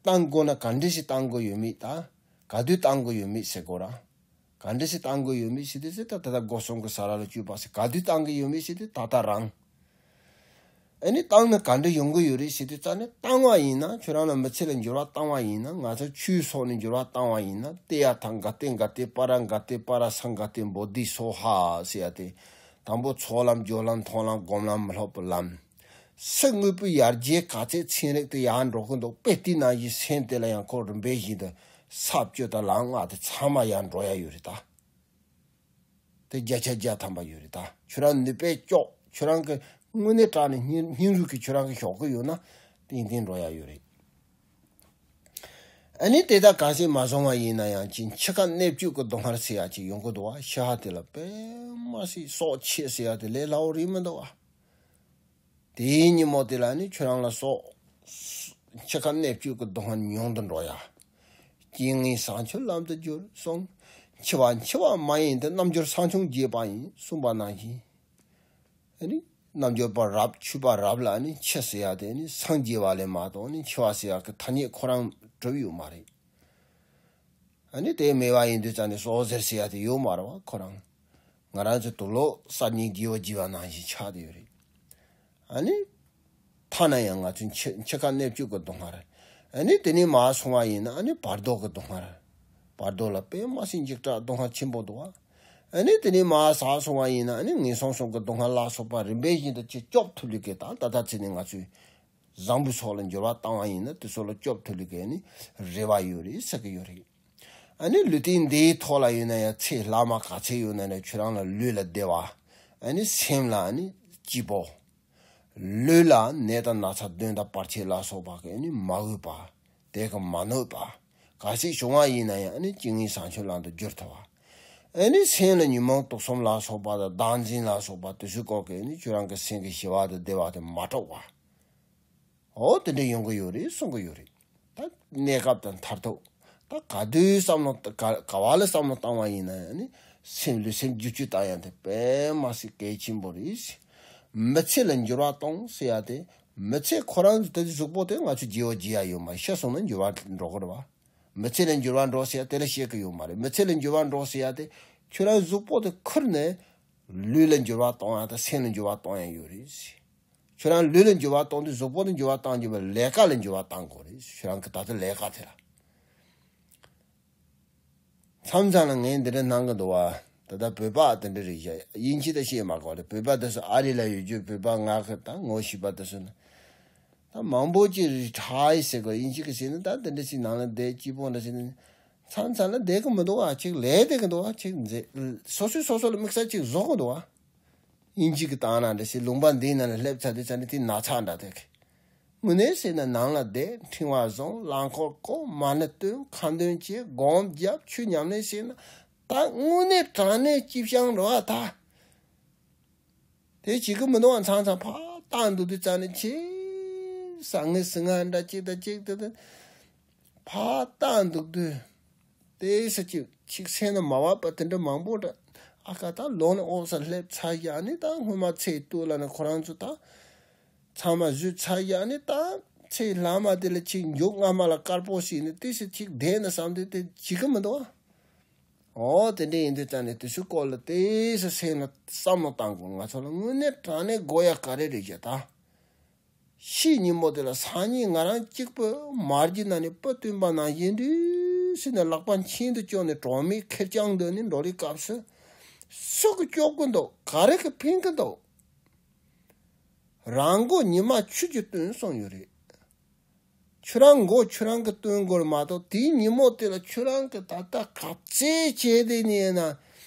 བཏང་དགོས་ན་ག་འདྲ་ཞིག་བཏང་དགོས་ཡོད་མེད་དང་། ག་དུས་བཏང་དགོས་ཡོད་མེད་ཟེར་དགོས་ར། ག་འདྲ་ཞིག་བཏང་དགོས་ཡོད་མེད་ཟེར་དུས་ཟེར་ད་ད་ལྟ་སྒོ་གསུམ་གྱི་ས་ར་ལ་བཅུ་པ་ཟེར་ག་དུས་བཏང་གི་ཡོད་མེད་ཟེར་དུས་ད་ལྟ་རང་། ཨ་ནི་བཏང་ན་ག་འདྲ་ཡོང་གི་ཡོད་རེད་ཟེར་དུས་རྩ་ནས་བཏང་བ་ཡིན་ན། ཁྱོད་རང་ལ་མི་ཚེ་ལ་འགྱུར་བ་བཏང་བ་ཡིན་ན། ང་ཚོ་ཆོས་སོགས་ནས་འགྱུར་བ་བཏང་བ་ཡིན་ན། ཏདྱ་ཐཱ་ག་ཏེ་ག་ཏེ་པཱ་ར་ག་ཏེ་པཱ་ར་སཾ་ག་ཏེ་བོ་དྷི་སྭཱ་ཧཱ་ཟེར་ཡ་དེ། དང་པོ་ཚོགས་ལམ་སྦྱོར་ལམ་མཐོང་ལམ་སྒོམ་ལམ་མི་སློབ་པའི་ལམ། སེམས་དངོས་པོའི་ཡར་རྒྱས་ག་ཚད་ཚན་རིག་ཏུ་ཡར་འགྲོ་གི་འདུག་དཔེ་དེ་ནང་བཞིན་སེམས་དེ་ལ་ཡང་ཁོ་རིམ་པས་བཞིན་དུ་ས་བཅུ་དང་ལམ་ལྔ་དེ་ཚང་མ་ཡར་འགྲོ་ཡ་ཡོད་རེད་ད། དེ་བརྒྱ་ཆ་བརྒྱ་ཐམ་པ་ཡོད་རེད་ད། ཁྱོད་རང་ནུས་པས་ལྕོགས། ཁྱོད་རང་གི་དངོས་གནས་དྲང་ནས་སྙིང་སྙིང་རུས་ཀྱིས་ཁྱོད་རང་གི་ཞོག་གི་ཡོད་ན་ཏན་ཏན་འགྲོ་ཡ་ཡོད་རེད། ཨ་ནི་དེ་དག་གང་ཞིག་མ་བཟུང་བ་ཡིན་ན་ཡང་ཅིག་འཆི་ཁ་གནད་གཅོད་ཀྱི་སྡུག་བསྔལ་ཟེར་ཡ་ཅིག་ཡོང་གི་འདུག་བ། ཤི་ཧ་དེ་ལ་དཔེ་མ་སྲིད་སྲོག་ཆད་ཟེར་ཡ་དེ་ལས་སླ་བོ་རེད་མི་འདུག་བ། དེའི་ཉིན་མོ་དེ་ལ་ནི་ཁྱོད་རང་ལ་སྲོག་འཆི་ཁ་གནད་གཅོད་ཀྱི་སྡུག་བསྔལ་མྱོང་དུ་འགྲོ་ཡ། རྐྱེན་ངན་བྱང་ཆུབ་ལམ་དུ་བསྒྱུར་གསུངས། འཆི་བ་འཆི་བ་མ་ཡིན་ཏེ། རྣལ་འབྱོར་བྱང་ཆུབ་རྒྱས་པ་ཡིན། གསུངས་པ་ནང་བཞིན། ཨ་ནི་རྣལ་འབྱོར་པ་རབ་ཆོས་པ་རབ་ལ་ནི་འཆི་ཟེར་ཡ་དེ་ནི་སངས་རྒྱས་པ་ལས་མ་གཏོགས་ནི་འཆི་བ་ཟེར་ཡ་གི་ཐ་སྙད་ཁོ་རང་གྲུབ་ཡོད་མ་རེད། ཨ་ནི་དེ་མེད་པ་ཡིན་དུས་ཙང་ནས་སྲོག་ཟེར་ཟེར་ཡ་དེ་ཡོད་མ་རེད་བ། ཁོ་རང་ང་རང་ཚོ་དུག་ལོག་གསར་རྙིང་རྒྱས་པ་རྒྱས་པ་ནང་བཞིན་ཆགས་བསྡད་ཡོད་རེད། ཨ་ནི་ཐ་ན་ཡང་ང་ཚོའི་འཆི་འཆི་ཁ་གནད་གཅོད་ཀྱི་སྡུག་བསྔལ་རེད། ཨ་ནི་དེ་ནས་མར་སོང་བ་ཡིན་ན་ཨ་ནི་བར་དོ་གི་སྡུག་བསྔལ་རེད། བར་དོ་ལ་དཔེ་མ་སྲིད་འཇིགས་སྐྲག་སྡུག་བསྔལ་ཆེན་པོ་འདུག་བ། ཨ་ནི་དེ་ནས་མར་ཟགས་སོང་བ་ཡིན་ན་ཨ་ནི་ངན་སོང་གསུམ་གྱི་སྡུག་བསྔལ་ལ་སོགས་པ་རིམ་པས་བཞིན་དུ་ཅིག་སྐྱོབ་ཐུབ་ལུགས་ཀྱི་ད་ད་ལྟ་ཚེ་ནས་ང་ཚོས་བཟང་པོའི་ཕྱོགས་ལ་འགྱུར་བ་བཏང་བ་ཡིན་ན་དེ་ཚོ་ལ་སྐྱོབ་ཐུབ་ལུགས་ཀྱི་ནི་རེ་བ་ཡོད་རེད་ཟེར་གྱི་ཡོད་རེད། ཨ་ནི་ལུས་རྟེན་འདིའི་ཐོག་ལ་ཡོད་ན་ཡང་ཚེ་བླ་མ་ག་ཚད་ཡོད་ན་ནི་ཁྱོད་རང་ལ་ལུས་ལ་བདེ་བ། ཨ་ནི་སེམས་ལ་ནི་སྐྱིད་པོ། ལུས་ལ་ནད་དང་ན་ཚ་གདོན་དང་བར་ཆད་ལ་སོགས་པ་གི་ནི་མ་འོས་པ། དེ་གི་མ་གནོད་པ། ག་ཞིག་བྱུང་བ་ཡིན་ན་ཡང་ཨ་ནི་རྐྱེན་ངན་བྱང་ཆུབ་ལམ་དུ་བསྒྱུར་ཐུབ་པ། ཨ་ནི་སེམས་ལ་ཉོན་མོངས་དུག་གསུམ་ལ་སོགས་པ་དང་བདག་འཛིན་ལ་སོགས་པ་དེ་ཚོའི་སྐོར་གྱི་ནི་ཁྱོད་རང་གི་སེམས་ཀྱི་ཞི་བ་དང་བདེ་བ་དེ་མ་འཕྲོག་པ། འོ་དེ་འདྲ་ཡོང་གི་ཡོད་རེད་གསུང་གི་ཡོད་རེད། ད་གནས་སྐབས་དང་མཐར་ཐུག་ད་ག་དུས་བསམ་བློ་ག་ག་བ་ལ་བསམ་བློ་བཏང་བ་ཡིན་ན་ཡང་ནི་སེམས་ལུས་སེམས་བསྒྱུར་བཅོས་བཏང་ཡ་དེ་དཔེ་མ་སྲིད་གལ་ཆེན་པོ་རེད། མི་ཚེ་ལ་འགྱུར་བ་གཏོང་ཟེར་ཡ་དེ་མི་ཚེ་ཁོ་རང་ཚོ་ད་གཟུགས་པོ་དེ་ང་ཚོ་རྒྱས་པ་རྒྱས་ཡ་ཡོད་མ་རེད། ཤི་སོང་ན་འགྱུར་བ་འགྲོ་གི་རེད་བ། མི་ཚེ་ལ་འགྱུར་བ་འགྲོ་ཟེར་ཡ་དེ་ལ་བཤད་གི་ཡོད་མ་རེད། མི་ཚེ་ལ་འགྱུར་བ་འགྲོ་ཟེར་ཡ་དེ་ཁྱོད་རང་གཟུགས་པོ་དེ་ཁུར་ནས་ལུས་ལ་འགྱུར་བ་གཏོང་ཡ་དང་སེམས་ལ་འགྱུར་བ་གཏོང་ཡ་ཡོད་རེད། ཁྱོད་རང་ལུས་ལ་འགྱུར་བ་གཏོང་དུས་གཟུགས་པོ་ལ་འགྱུར་བ་གཏོང་རྒྱུ་བ་ལས་ཀ་ལ་འགྱུར་བ་གཏོང་དགོས་རེད། ཁྱོད་རང་གི་ད་ལྟ་ལས་ཀ་དེ་ལ། མཚམས་མཚམས་ལ་ངས་འདི་འདྲ་གནང་གི་འདུག་བ། ད་ལྟ་བོད་པ་དེ་འདྲ་རེད་བཞག་དབྱིན་ཇི་ད་བཤད་མ་དགོས་རེད། བོད་པ་དེ་ཚོ་ཨ་རི་ལ་ཡོད་རྒྱུ་བོད་པ་ང་གི་ད་ངོ་ཤེས་པ་དེ་ཚོ་ན། ད་མང་པོ་ཅིག་རི་ཁྲའི་ཟེར་གོ་དབྱིན་ཇི་གི་ཟེར་ན་ད་དེ་འདྲ་ཞིག་ནང་ལ་བསྡད་སྐྱིད་པོ་འདྲ་ཞིག་ན། མཚམས་མཚམས་ལ་བསྡད་གི་མི་འདུག་བ། ཅིག་ལས་བསྡད་གི་འདུག་བ། ཅིག་མཛེས་སོ་སོས་སོ་སོ་ལ་དམིགས་བསལ་ཅིག་བཟོ་གི་འདུག་བ། དབྱིན་ཇི་གི་སྟེང་ན་འདྲ་ཞིག་ལུང་པ་འདིའི་ནང་ལ་སླེབས་ཚར་དུས་ཙང་ནས་དེ་ན་ཚ་འདྲ་དེ་གི། དངོས་གནས་བྱས་ན་ནང་ལ་བསྡད་འཕྲིན་བཟང་རླངས་འཁོར་བསྐོར་མ་ཎི་བཏོན་ཁ་འདོན་བྱེད་སྒོམ་རྒྱབ་ཆོས་ཉམས་ལེན་བྱས་ན་ད་དངོས་གནས་དྲང་གནས་སྐྱིད་ཤང་རེད་བ་ད། དེ་བྱེད་གི་མི་འདུག་བ། མཚམས་མཚམས་ཕར་བལྟ་འདུག་དུས་ཙང་ནས་ཆེ་ས་ངན་ཟིང་ང་འདྲ་གཅིག་དང་གཅིག་དེ་དེ་ཕར་བལྟ་འདུག་དུས། དེ་ས་ཅིག་ཅིག་སེམས་ལ་མ་བབས་པ་དེ་འདྲ་མང་པོ་འདྲ། ཨ་ཁ་ད་ལོག་ནས་ཨོ་ས་སླེབས་ཚར་ཡ་ནི་ད་སྔོན་མ་ཚེ་སྟོད་ལ་ནི་ཁོ་རང་ཚོ་ད་ཚང་མ་བཟོས་ཚར་ཡ་ནི་ད་ཚེ་ལྷག་མ་དེ་ལ་ཅིག་མགྱོགས་སྔ་མ་ལ་དཀར་པོ་ཞིག་ནི་དེ་ས་ཅིག་བསྡད་ན་བསམ་དུས་དེ་བྱེད་གི་མི་འདུག་ཨ། ཨོ་དེ་འདྲ་ཡིན་དུས་ཙང་ནས་དེ་ཚོའི་སྐོར་ལ་དེ་ས་སེམས་ལ་བསམ་བློ་བཏང་དགོས། ང་ཚོ་ལ་དངོས་གནས་དྲང་གནས་དགོས་ཡ་ག་རེ་རེད་ཅེ་ད། ཤི་ཉིན་མོ་དེ་ལ་སང་ཉིན་ང་རང་གཅིག་པུ་མ་བརྗེད་ན་ནི་སྤུ་བཏུམས་པ་ནང་བཞིན་དུ་སྲིད་ན་ལག་པ་མཆན་དུ་བཅུག་ནས་གྲོགས་མེད་ཁེར་རྐྱང་སྡོད་ནས་འགྲོ་ལི་སྐབས་སུ་སུ་གི་སྐྱོབ་གི་འདུག་ག་རེ་གི་ཕན་གི་འདུག་རང་མགོ་ཉི་མ་ཆུ་གིས་བཏོན་གསུངས་ཡོད་རེད། ཁྱོད་རང་མགོ་ཁྱོད་རང་གིས་བཏོན་དགོས་མ་གཏོགས་དེའི་ཉིན་མོ་དེ་ལ་ཁྱོད་རང་གིས་ད་ལྟ་ག་ཚད་བྱས་དེ་ནས་ན་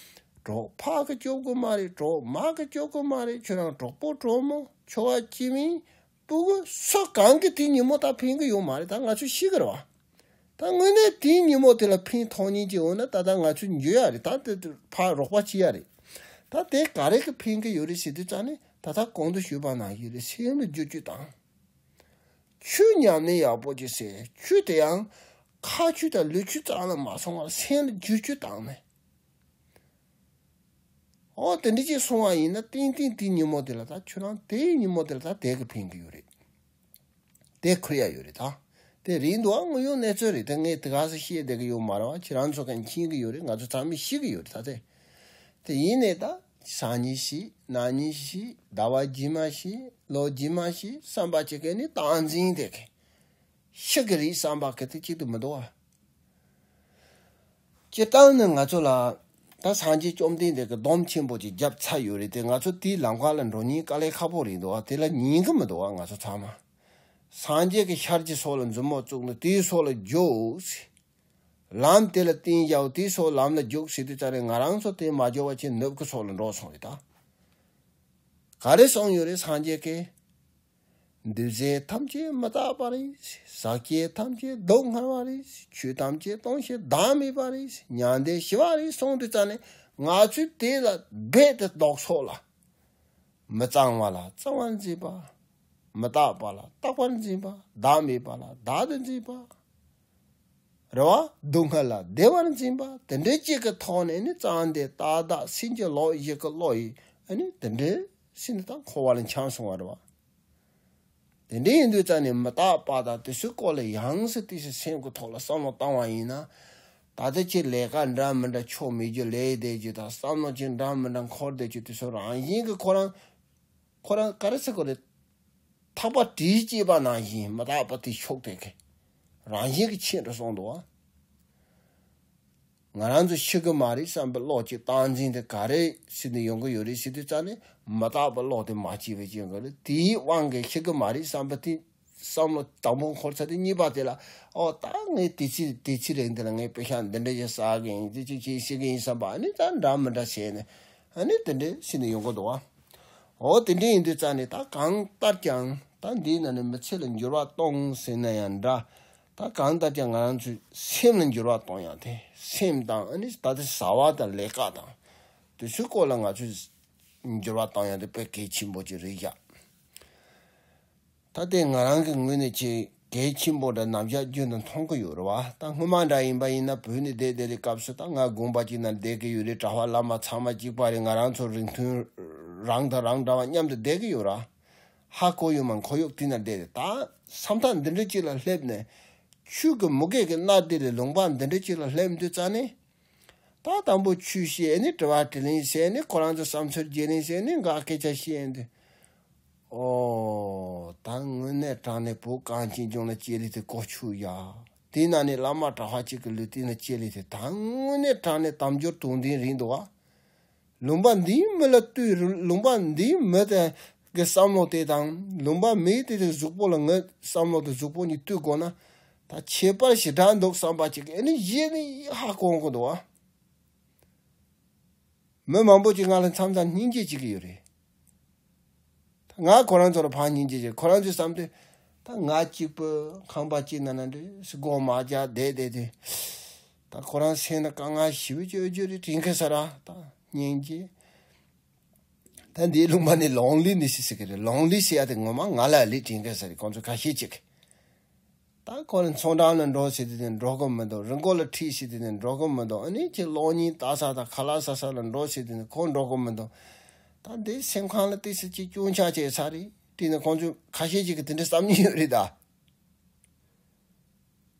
གྲོགས་ཕ་གིས་སྐྱོབ་གི་མ་རེད། གྲོགས་མ་གིས་སྐྱོབ་གི་མ་རེད། ཁྱོད་རང་གྲོགས་པོ་གྲོགས་མོ་ཁྱོ་ག་སྐྱེ་དམན་སྤུ་གུ་སུ་གང་གིས་དེའི་ཉིན་མོ་ད་ཕན་གི་ཡོད་མ་རེད། ད་ང་ཚོས་ཤེས་གི་རེད་བ། ད་དངོས་གནས་དེའི་ཉིན་མོ་དེ་ལ་ཕན་ཐོགས་མཁན་ཅིག་ཡོང་ན་ད་ལྟ་ང་ཚོས་འཇུ་ཡ་རེད། ད་དེ་ཕར་རོགས་པ་བྱེད་ཡ་རེད། ད་དེ་ག་རེ་གི་ཕན་གི་ཡོད་རེད་ཟེར་དུས་ཙང་ནས་ད་ལྟ་གོང་དུ་ཞུས་པ་ནང་བཞིན་རེད། སེམས་ལ་བསྒྱུར་བཅོས་དང་། ཆོས་ཉམས་ལེན་ཡག་པོ་ཅིག་བྱས། ཆོས་དེ་ཡང་ཁ་ཆོས་དང་ལུས་ཆོས་ཙམ་ལ་མ་སོང་བར་སེམས་ལ་བསྒྱུར་བཅོས་བཏང་ནས། ཨོ་དེ་འདྲ་ཅིག་སོང་བ་ཡིན་ན་ཏན་ཏན་དེའི་ཉིན་མོ་དེ་ལ་ད་ཁྱོད་རང་དེའི་ཉིན་མོ་དེ་ལ་ད་དེ་གི་ཕན་གི་ཡོད་རེད། དེ་ཁུར་ཡ་ཡོད་རེད་ད། དེ་རེད་འདུག་ཨ། དངོས་ཡོད་གནས་ཚུལ་རེད། དེ་ངས་དེ་ག་སེ་བཤད་བསྡད་གི་ཡོད་མ་རེད་བ། ཁྱེད་རང་ཚོ་གིས་མཁྱེན་གི་ཡོད་རེད། ང་ཚོ་ཚང་མས་ཤེས་གི་ཡོད་རེད། ད་དེ་དེ་ཡིན་ནའི་ད་སང་ཉིན་ཤི། གནངས་ཉིན་ཤི། ཟླ་བ་རྗེས་མ་ཤི། ལོ་རྗེས་མ་ཤི། བསམ་པ་གཅིག་གིས་ནི་སྟངས་འཛིན་བསྡད་གི། ཤི་གི་རེད་བསམ་པ་གི་དེ་གཅིག་ཏུ་མི་འདུག་ཨ། སྤྱིར་བཏང་ནི་ང་ཚོ་ལ་ད་སངས་རྒྱས་བཅོམ་ལྡན་འདས་ཀྱི་སྡོམ་ཆེན་པོ་ཅིག་བརྒྱབ་ཚར་ཡོད་རེད་དེ། ང་ཚོ་དེའི་ལམ་ཁ་ལ་འགྲོ་ཉེན་དཀའ་ལས་ཁག་པོ་རེད་འདུག་ཨ། དེ་ལ་ཉན་གི་མི་འདུག་ཨ། ང་ཚོ་ཚང་མ། སངས་རྒྱས་ཀྱི་ཤར་གྱི་སོགས་ལ་མཛུབ་མོ་བཙུགས་ནས་དེའི་སོགས་ལ་རྒྱུགས། ལམ་དེ་ལ་བརྟེན་བཞག་དེའི་སོགས་ལམ་ལ་རྒྱུགས་ཟེར་དུས་ཙ་ནས་ང་རང་ཚོ་དེ་མ་འགྱོ་བ་ཅིག་ནུབ་ཀྱི་སོགས་ལ་འགྲོ་སོང་རེད་ད། ག་རེ་གསུངས་ཡོད་རེད་སངས་རྒྱས་ཀྱིས། འདུས་བྱས་ཐམས་ཅད་མི་རྟག་པ་རེད། ཟག་བཅས་ཐམས་ཅད་སྡུག་བསྔལ་བ་རེད། ཆོས་ཐམས་ཅད་སྟོང་ཞིང་བདག་མེད་པ་རེད། མྱང་འདས་ཞི་བ་རེད་གསུངས་དུས་ཙ་ནས་ང་ཚོས་དེ་ལ་རྦད་དེ་ལྡོག་ཕྱོགས་ལ། མི་གཙང་བ་ལ་གཙང་བར་འཛིན་པ། མི་རྟག་པ་ལ་རྟག་པར་འཛིན་པ། བདག་མེད་པ་ལ་བདག་ཏུ་འཛིན་པ། རེད་བ། སྡུག་བསྔལ་ལ་བདེ་བར་འཛིན་པ། དེ་འདྲའི་གཅིག་གི་ཐོག་ནས་ནི་གཙང་འདི་ཏག་ཏག་སེམས་ཀྱི་ལོག་གཞི་གི་བློ་ཡིས་ཨ་ནི་དེ་འདྲའི་སེམས་དེ་དག་འཁོར་བ་ལས་འཁྱམས་སོང་བ་རེད་བ། དེ་འདྲའི་ཡིན་དུས་ཙ་ནས་མི་རྟག་པ་དང་དེ་ཚོའི་སྐོར་ལ་ཡང་སེ་དེ་ཚོའི་སེམས་ཀྱི་ཐོག་ལ་བསམ་བློ་བཏང་བ་ཡིན་ན། ད་ལྟ་ཁྱེད་ལས་ཀ་འདྲ་མི་འདྲ་ཆོ་མེད་རྒྱུ་ལས་བསྡད་རྒྱུ་དང་བསམ་བློ་ཅིག་འདྲ་མི་འདྲ་འཁོར་བསྡད་རྒྱུ་དེ་ཚོ་རང་བཞིན་གྱི་ཁོ་རང་། ཁོ་རང་ག་རེ་ཟེར་དགོས་རེད། ཐག་པ་བྲིས་བཅད་པ་ནང་བཞིན་མི་རྟག་པ་དེ་ཤུགས་དེ་གི་རང་བཞིན་གྱི་ཆེད་དུ་སོང་འདུག་བ། ང་རང་ཚོ་ཤི་གི་མ་རེད་བསམ་པའི་བློ་གཅིག་སྟངས་འཛིན་དེ་ག་རེ་ཟེར་ནས་ཡོང་གི་ཡོད་རེད་ཟེར་དུས་ཙ་ནས་མི་རྟག་པའི་བློ་དེ་མ་སྐྱེས་པའི་རྐྱེན་གྱིས་རེད། དེའི་དབང་གིས་ཤི་གི་མ་རེད་བསམ་པ་དེ་བསམ་བློ་དང་པོ་འཁོར་ཚར་དུས་གཉིས་པ་དེ་ལ་ཨོ་ད་ངས་དེ་ཚེ་དེ་ཚེ་རིང་འདི་ལ་ངས་པེ་ཤག་འདི་འདྲ་ཞིག་བསགས་གི་ཡིན། དེ་ཅིག་ཅིག་ཤི་གི་ཡིན་བསམ་པ་ཨ་ནི་ད་འདྲ་མི་འདྲ་བྱས་ནས་ཨ་ནི་དེ་འདྲ་ཟེར་ནས་ཡོང་གི་འདུག་བ། འོ་དེ་འདྲ་ཡིན་དུས་ཙ་ནས་ད་གང་ལྟར་ཀྱང་ད་འདིའི་ནང་ནས་མི་ཚེ་ལ་འགྱུར་བ་གཏོང་ཟེར་ན་ཡང་འདྲ། ད་གང་ལྟར་ཀྱང་ང་རང་ཚོའི་སེམས་ལ་འགྱུར་བ་གཏོང་ཡག་དེ་སེམས་དང་ཨ་ནི་ད་ལྟ་བྱ་བ་དང་ལས་ཀ་དང་དེ་ཚོའི་སྐོར་ལ་ང་ཚོས་འགྱུར་བ་གཏོང་ཡག་དེ་དཔེ་གལ་ཆེན་པོ་ཅིག་རེད་བཞག་ད་ལྟའི་ང་རང་གི་ངོས་ནས་ཆེས་གལ་ཆེན་པོ་འདྲ་རྣམ་གཞག་རྒྱུན་དུ་མཐོང་གི་ཡོད་རེད་བ། ད་སྔོན་མ་འདྲ་ཡིན་པ་ཡིན་ན་བོད་ནས་བསྡད་བསྡད་རེད། སྐབས་སུ་ད་ང་དགོན་པ་གཅིག་ན་བསྡད་ཀྱི་ཡོད་རེད། གྲྭ་པ་བླ་མ་ཚང་མ་གཅིག་པ་རེད། ང་རང་ཚོ་རིགས་མཐུན་རང་དང་རང་འདྲ་བ་མཉམ་དུ་བསྡད་ཀྱི་ཡོད་ར། ཧ་གོ་ཡོད་མ་གོ་ཡོད་དེ་ན་བསྡད་རེད། ད་བསམ་ཐག་འདི་འདྲ་གཅིག་ལ་སླེབས་ནས་ཆོས་ཀྱི་མུ་གེ་གི་གནའ་དེ་ལས་ལུང་པ་འདི་འདྲ་གཅིག་ལ་སླེབས་དུས་ཙ་ནས། ད་དང་པོ་ཆོས་བཤད་ནས་དྲི་བ་དྲིས་ལན་བྱས་ནས་ཁོ་རང་ཚོ་བསམ་ཚུལ་བརྗེ་ལེན་བྱས་ནས་འགའ་སྐད་ཆ་བཤད་འདི། ཨོ། ད་དངོས་གནས་དྲང་གནས་བོད་གངས་ཅན་ལྗོངས་ལ་སྐྱེས་ལེ་དེ་གོ་ཆོད་ཡ། དེ་ན་ནས་བླ་མ་གྲྭ་པ་གཅིག་གི་ལུས་རྟེན་ལ་སྐྱེས་ལེ་དེ་ད་དངོས་གནས་དྲང་གནས་དལ་འབྱོར་དོན་ལྡན་རེད་འདུག་བ། ལུང་པ་འདིའི་མི་ལ་ལྟོས་རུང་ལུང་པ་འདིའི་མི་དེ་གི་བསམ་བློ་དེ་དང་ལུང་པ་མི་དེ་དེ་གཟུགས་པོ་ལ་ངའི་བསམ་བློ་དེ་གཟུགས་པོ་གཉིས་ལྟོས་དགོས་ན། ད་ཁྱད་པར་ཞེ་དྲག་འདུག་བསམ་པ་ཅིག་ཨ་ནི་གཞི་ནས་ཧ་གོ་གི་འདུག་བ། མི་མང་པོ་ཅིག་ང་ལ་མཚམས་མཚམས་སྙིང་རྗེ་བྱེད་ཀྱི་ཡོད་རེད། ད་ང་ཁོ་རང་ཚོ་ལ་ཕར་སྙིང་རྗེ་བྱེད། ཁོ་རང་ཚོའི་བསམ་དུས་ད་ང་གཅིག་པུ་ཁང་པ་གཅིག་ནང་ན་འདྲ་སྒོ་མ་རྒྱག་བསྡད་བསྡད་དུས། ད་ཁོ་རང་སེམས་ལ་དཀའ་ངལ་ཞེ་པོ་ཅིག་ཡོད་རྒྱུ་རེད་དྲན་གི་ས་ར། ད་སྙིང་རྗེ། ད་འདིའི་ལུང་པ་ནི་ལོང་ལི་ནི་ཤི་ཟེར་གི་རེད། ལོང་ལི་ཟེར་ཡ་དེ་ངོ་མ་ང་ལ་ལི་དྲན་གི་ཟེར་རེད། ཁོང་ཚོ་ཁ་ཤས་ཅིག་ད་ཁོ་ལ་ཚོང་འགྲམ་ལ་འགྲོ་ཟེར་དུས་ནི་འགྲོ་གི་མི་འདུག་རི་མགོ་ལ་ཁྲིད་ཟེར་དུས་ནི་འགྲོ་གི་མི་འདུག་ཨ་ནི་ཁྱེད་གློག་བརྙན་ལྟ་ས་དང་ཁ་ལག་ཟ་ས་ལ་འགྲོ་ཟེར་དུས་ནི་ཁོ་འགྲོ་གི་མི་འདུག་ད་འདི་སེམས་ཁམས་ལ་ཏོག་ཙམ་ཅིག་སྐྱོན་ཆ་བྱས་ས་རེད་དྲན་ནི་ཁོང་ཚོ་ཁ་ཤས་ཅིག་གིས་དེ་འདྲ་བསམ་ཉེན་ཡོད་རེད་ད།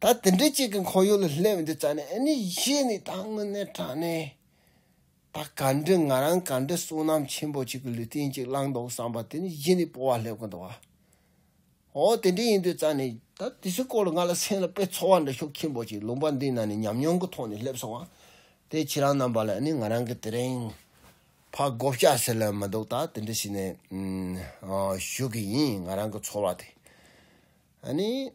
ད་དེ་འདྲ་ཅིག་གི་ཁོར་ཡུག་ལ་སླེབས་འདི་ཙ་ནས་ཨ་ནི་གཞི་ནས་ད་དངོས་གནས་དྲང་གནས་ད་ག་འདྲ་ང་རང་ག་འདྲ་བསོད་ནམས་ཆེན་པོ་ཅིག་གི་ལུས་རྟེན་ཅིག་བླངས་འདུག་བསམ་པ་དེ་ནི་གཞི་ནས་སྤོབས་པ་སླེབས་ཀྱི་འདུག་བ། འོ་དེ་འདྲ་ཡིན་དུས་ཙ་ནས་ད་དེ་ཚོའི་སྐོར་ལ་ང་ལ་སེམས་ལ་དཔེ་ཚོར་བ་འདྲ་ཤུགས་ཆེན་པོ་ཅིག་ལུང་པ་འདིའི་ནང་ནས་ཉམས་མྱོང་གི་ཐོག་ནས་སླེབས་སོང་བ། དེ་ཁྱེད་རང་རྣམ་པ་ལ་ཨ་ནི་ང་རང་གི་དེ་རིང་ཕར་བགོ་བཤའ་ཟེར་ལ་མི་འདུག་ད་དེ་འདྲ་ཞིག་ནས་ཞུ་གི་ཡིན། ང་རང་གི་ཚོར་བ་དེ་ཨ་ནི།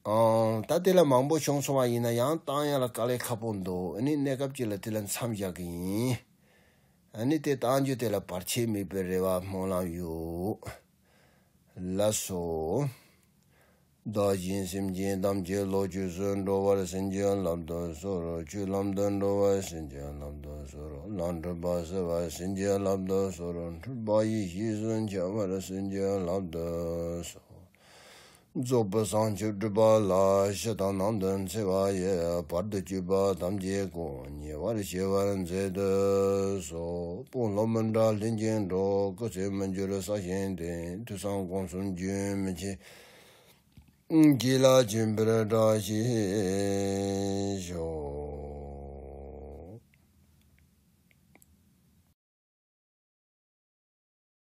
ཨང་། ད་དེ་ལ་མང་པོ་བྱུང་སོང་བ་ཡིན་ན་ཡང་བཏང་ཡ་ལ་དཀའ་ལས་ཁག་པོ་འདུག་ཨ་ནི་གནས་སྐབས་ཅིག་ལ་དེ་ལ་མཚམས་བཞག་གི་ཡིན། ཨ་ནི་དེ་བཏང་རྒྱུ་དེ་ལ་བར་ཆད་མེད་པའི་རེ་བ་སྨོན་ལམ་ཡོད། ལགས་སོ། བདག་གཞན་སེམས་ཅན་ཐམས་ཅད་བློ་ཆོས་སུ་འགྲོ་བར་སེམས་ཅན་བསླབ་ཏུ་གསོལ། ཆོས་ལམ་དུ་འགྲོ་བར་སེམས་ཅན་བསླབ་ཏུ་གསོལ། ལམ་འཁྲུལ་པ་སེལ་བར་སེམས་ཅན་བསླབ་ཏུ་གསོལ། འཁྲུལ་པ་ཡེ་ཤེས་སུ་འཆར་བར་སེམས་ཅན་བསླབ་ཏུ་གསོལ། རྫོགས་པའི་བྱང་ཆུབ་སྒྲུབ་པ་ལ་ཕྱི་དང་ནང་དུ་འཚེ་བ་ཡི་བར་དུ་གཅོད་པ་ཐམས་ཅད་ཀུན་ཉེ་བར་ཞི་བར་མཛད་དུ་གསོལ། དཔུང་ལོ་མི་འདྲ་ལྷུན་གྱིས་འགྲོ། སྐུ་ཚེ་མི་འགྱུར་ས་ཞིང་དེ། ཐོས་བསམ་སྒོམ་གསུམ་རྒྱུན་མི་ཆད། གྱིས་ལ་བྱིན་པར་གྲགས་ཤིག་ཤོག།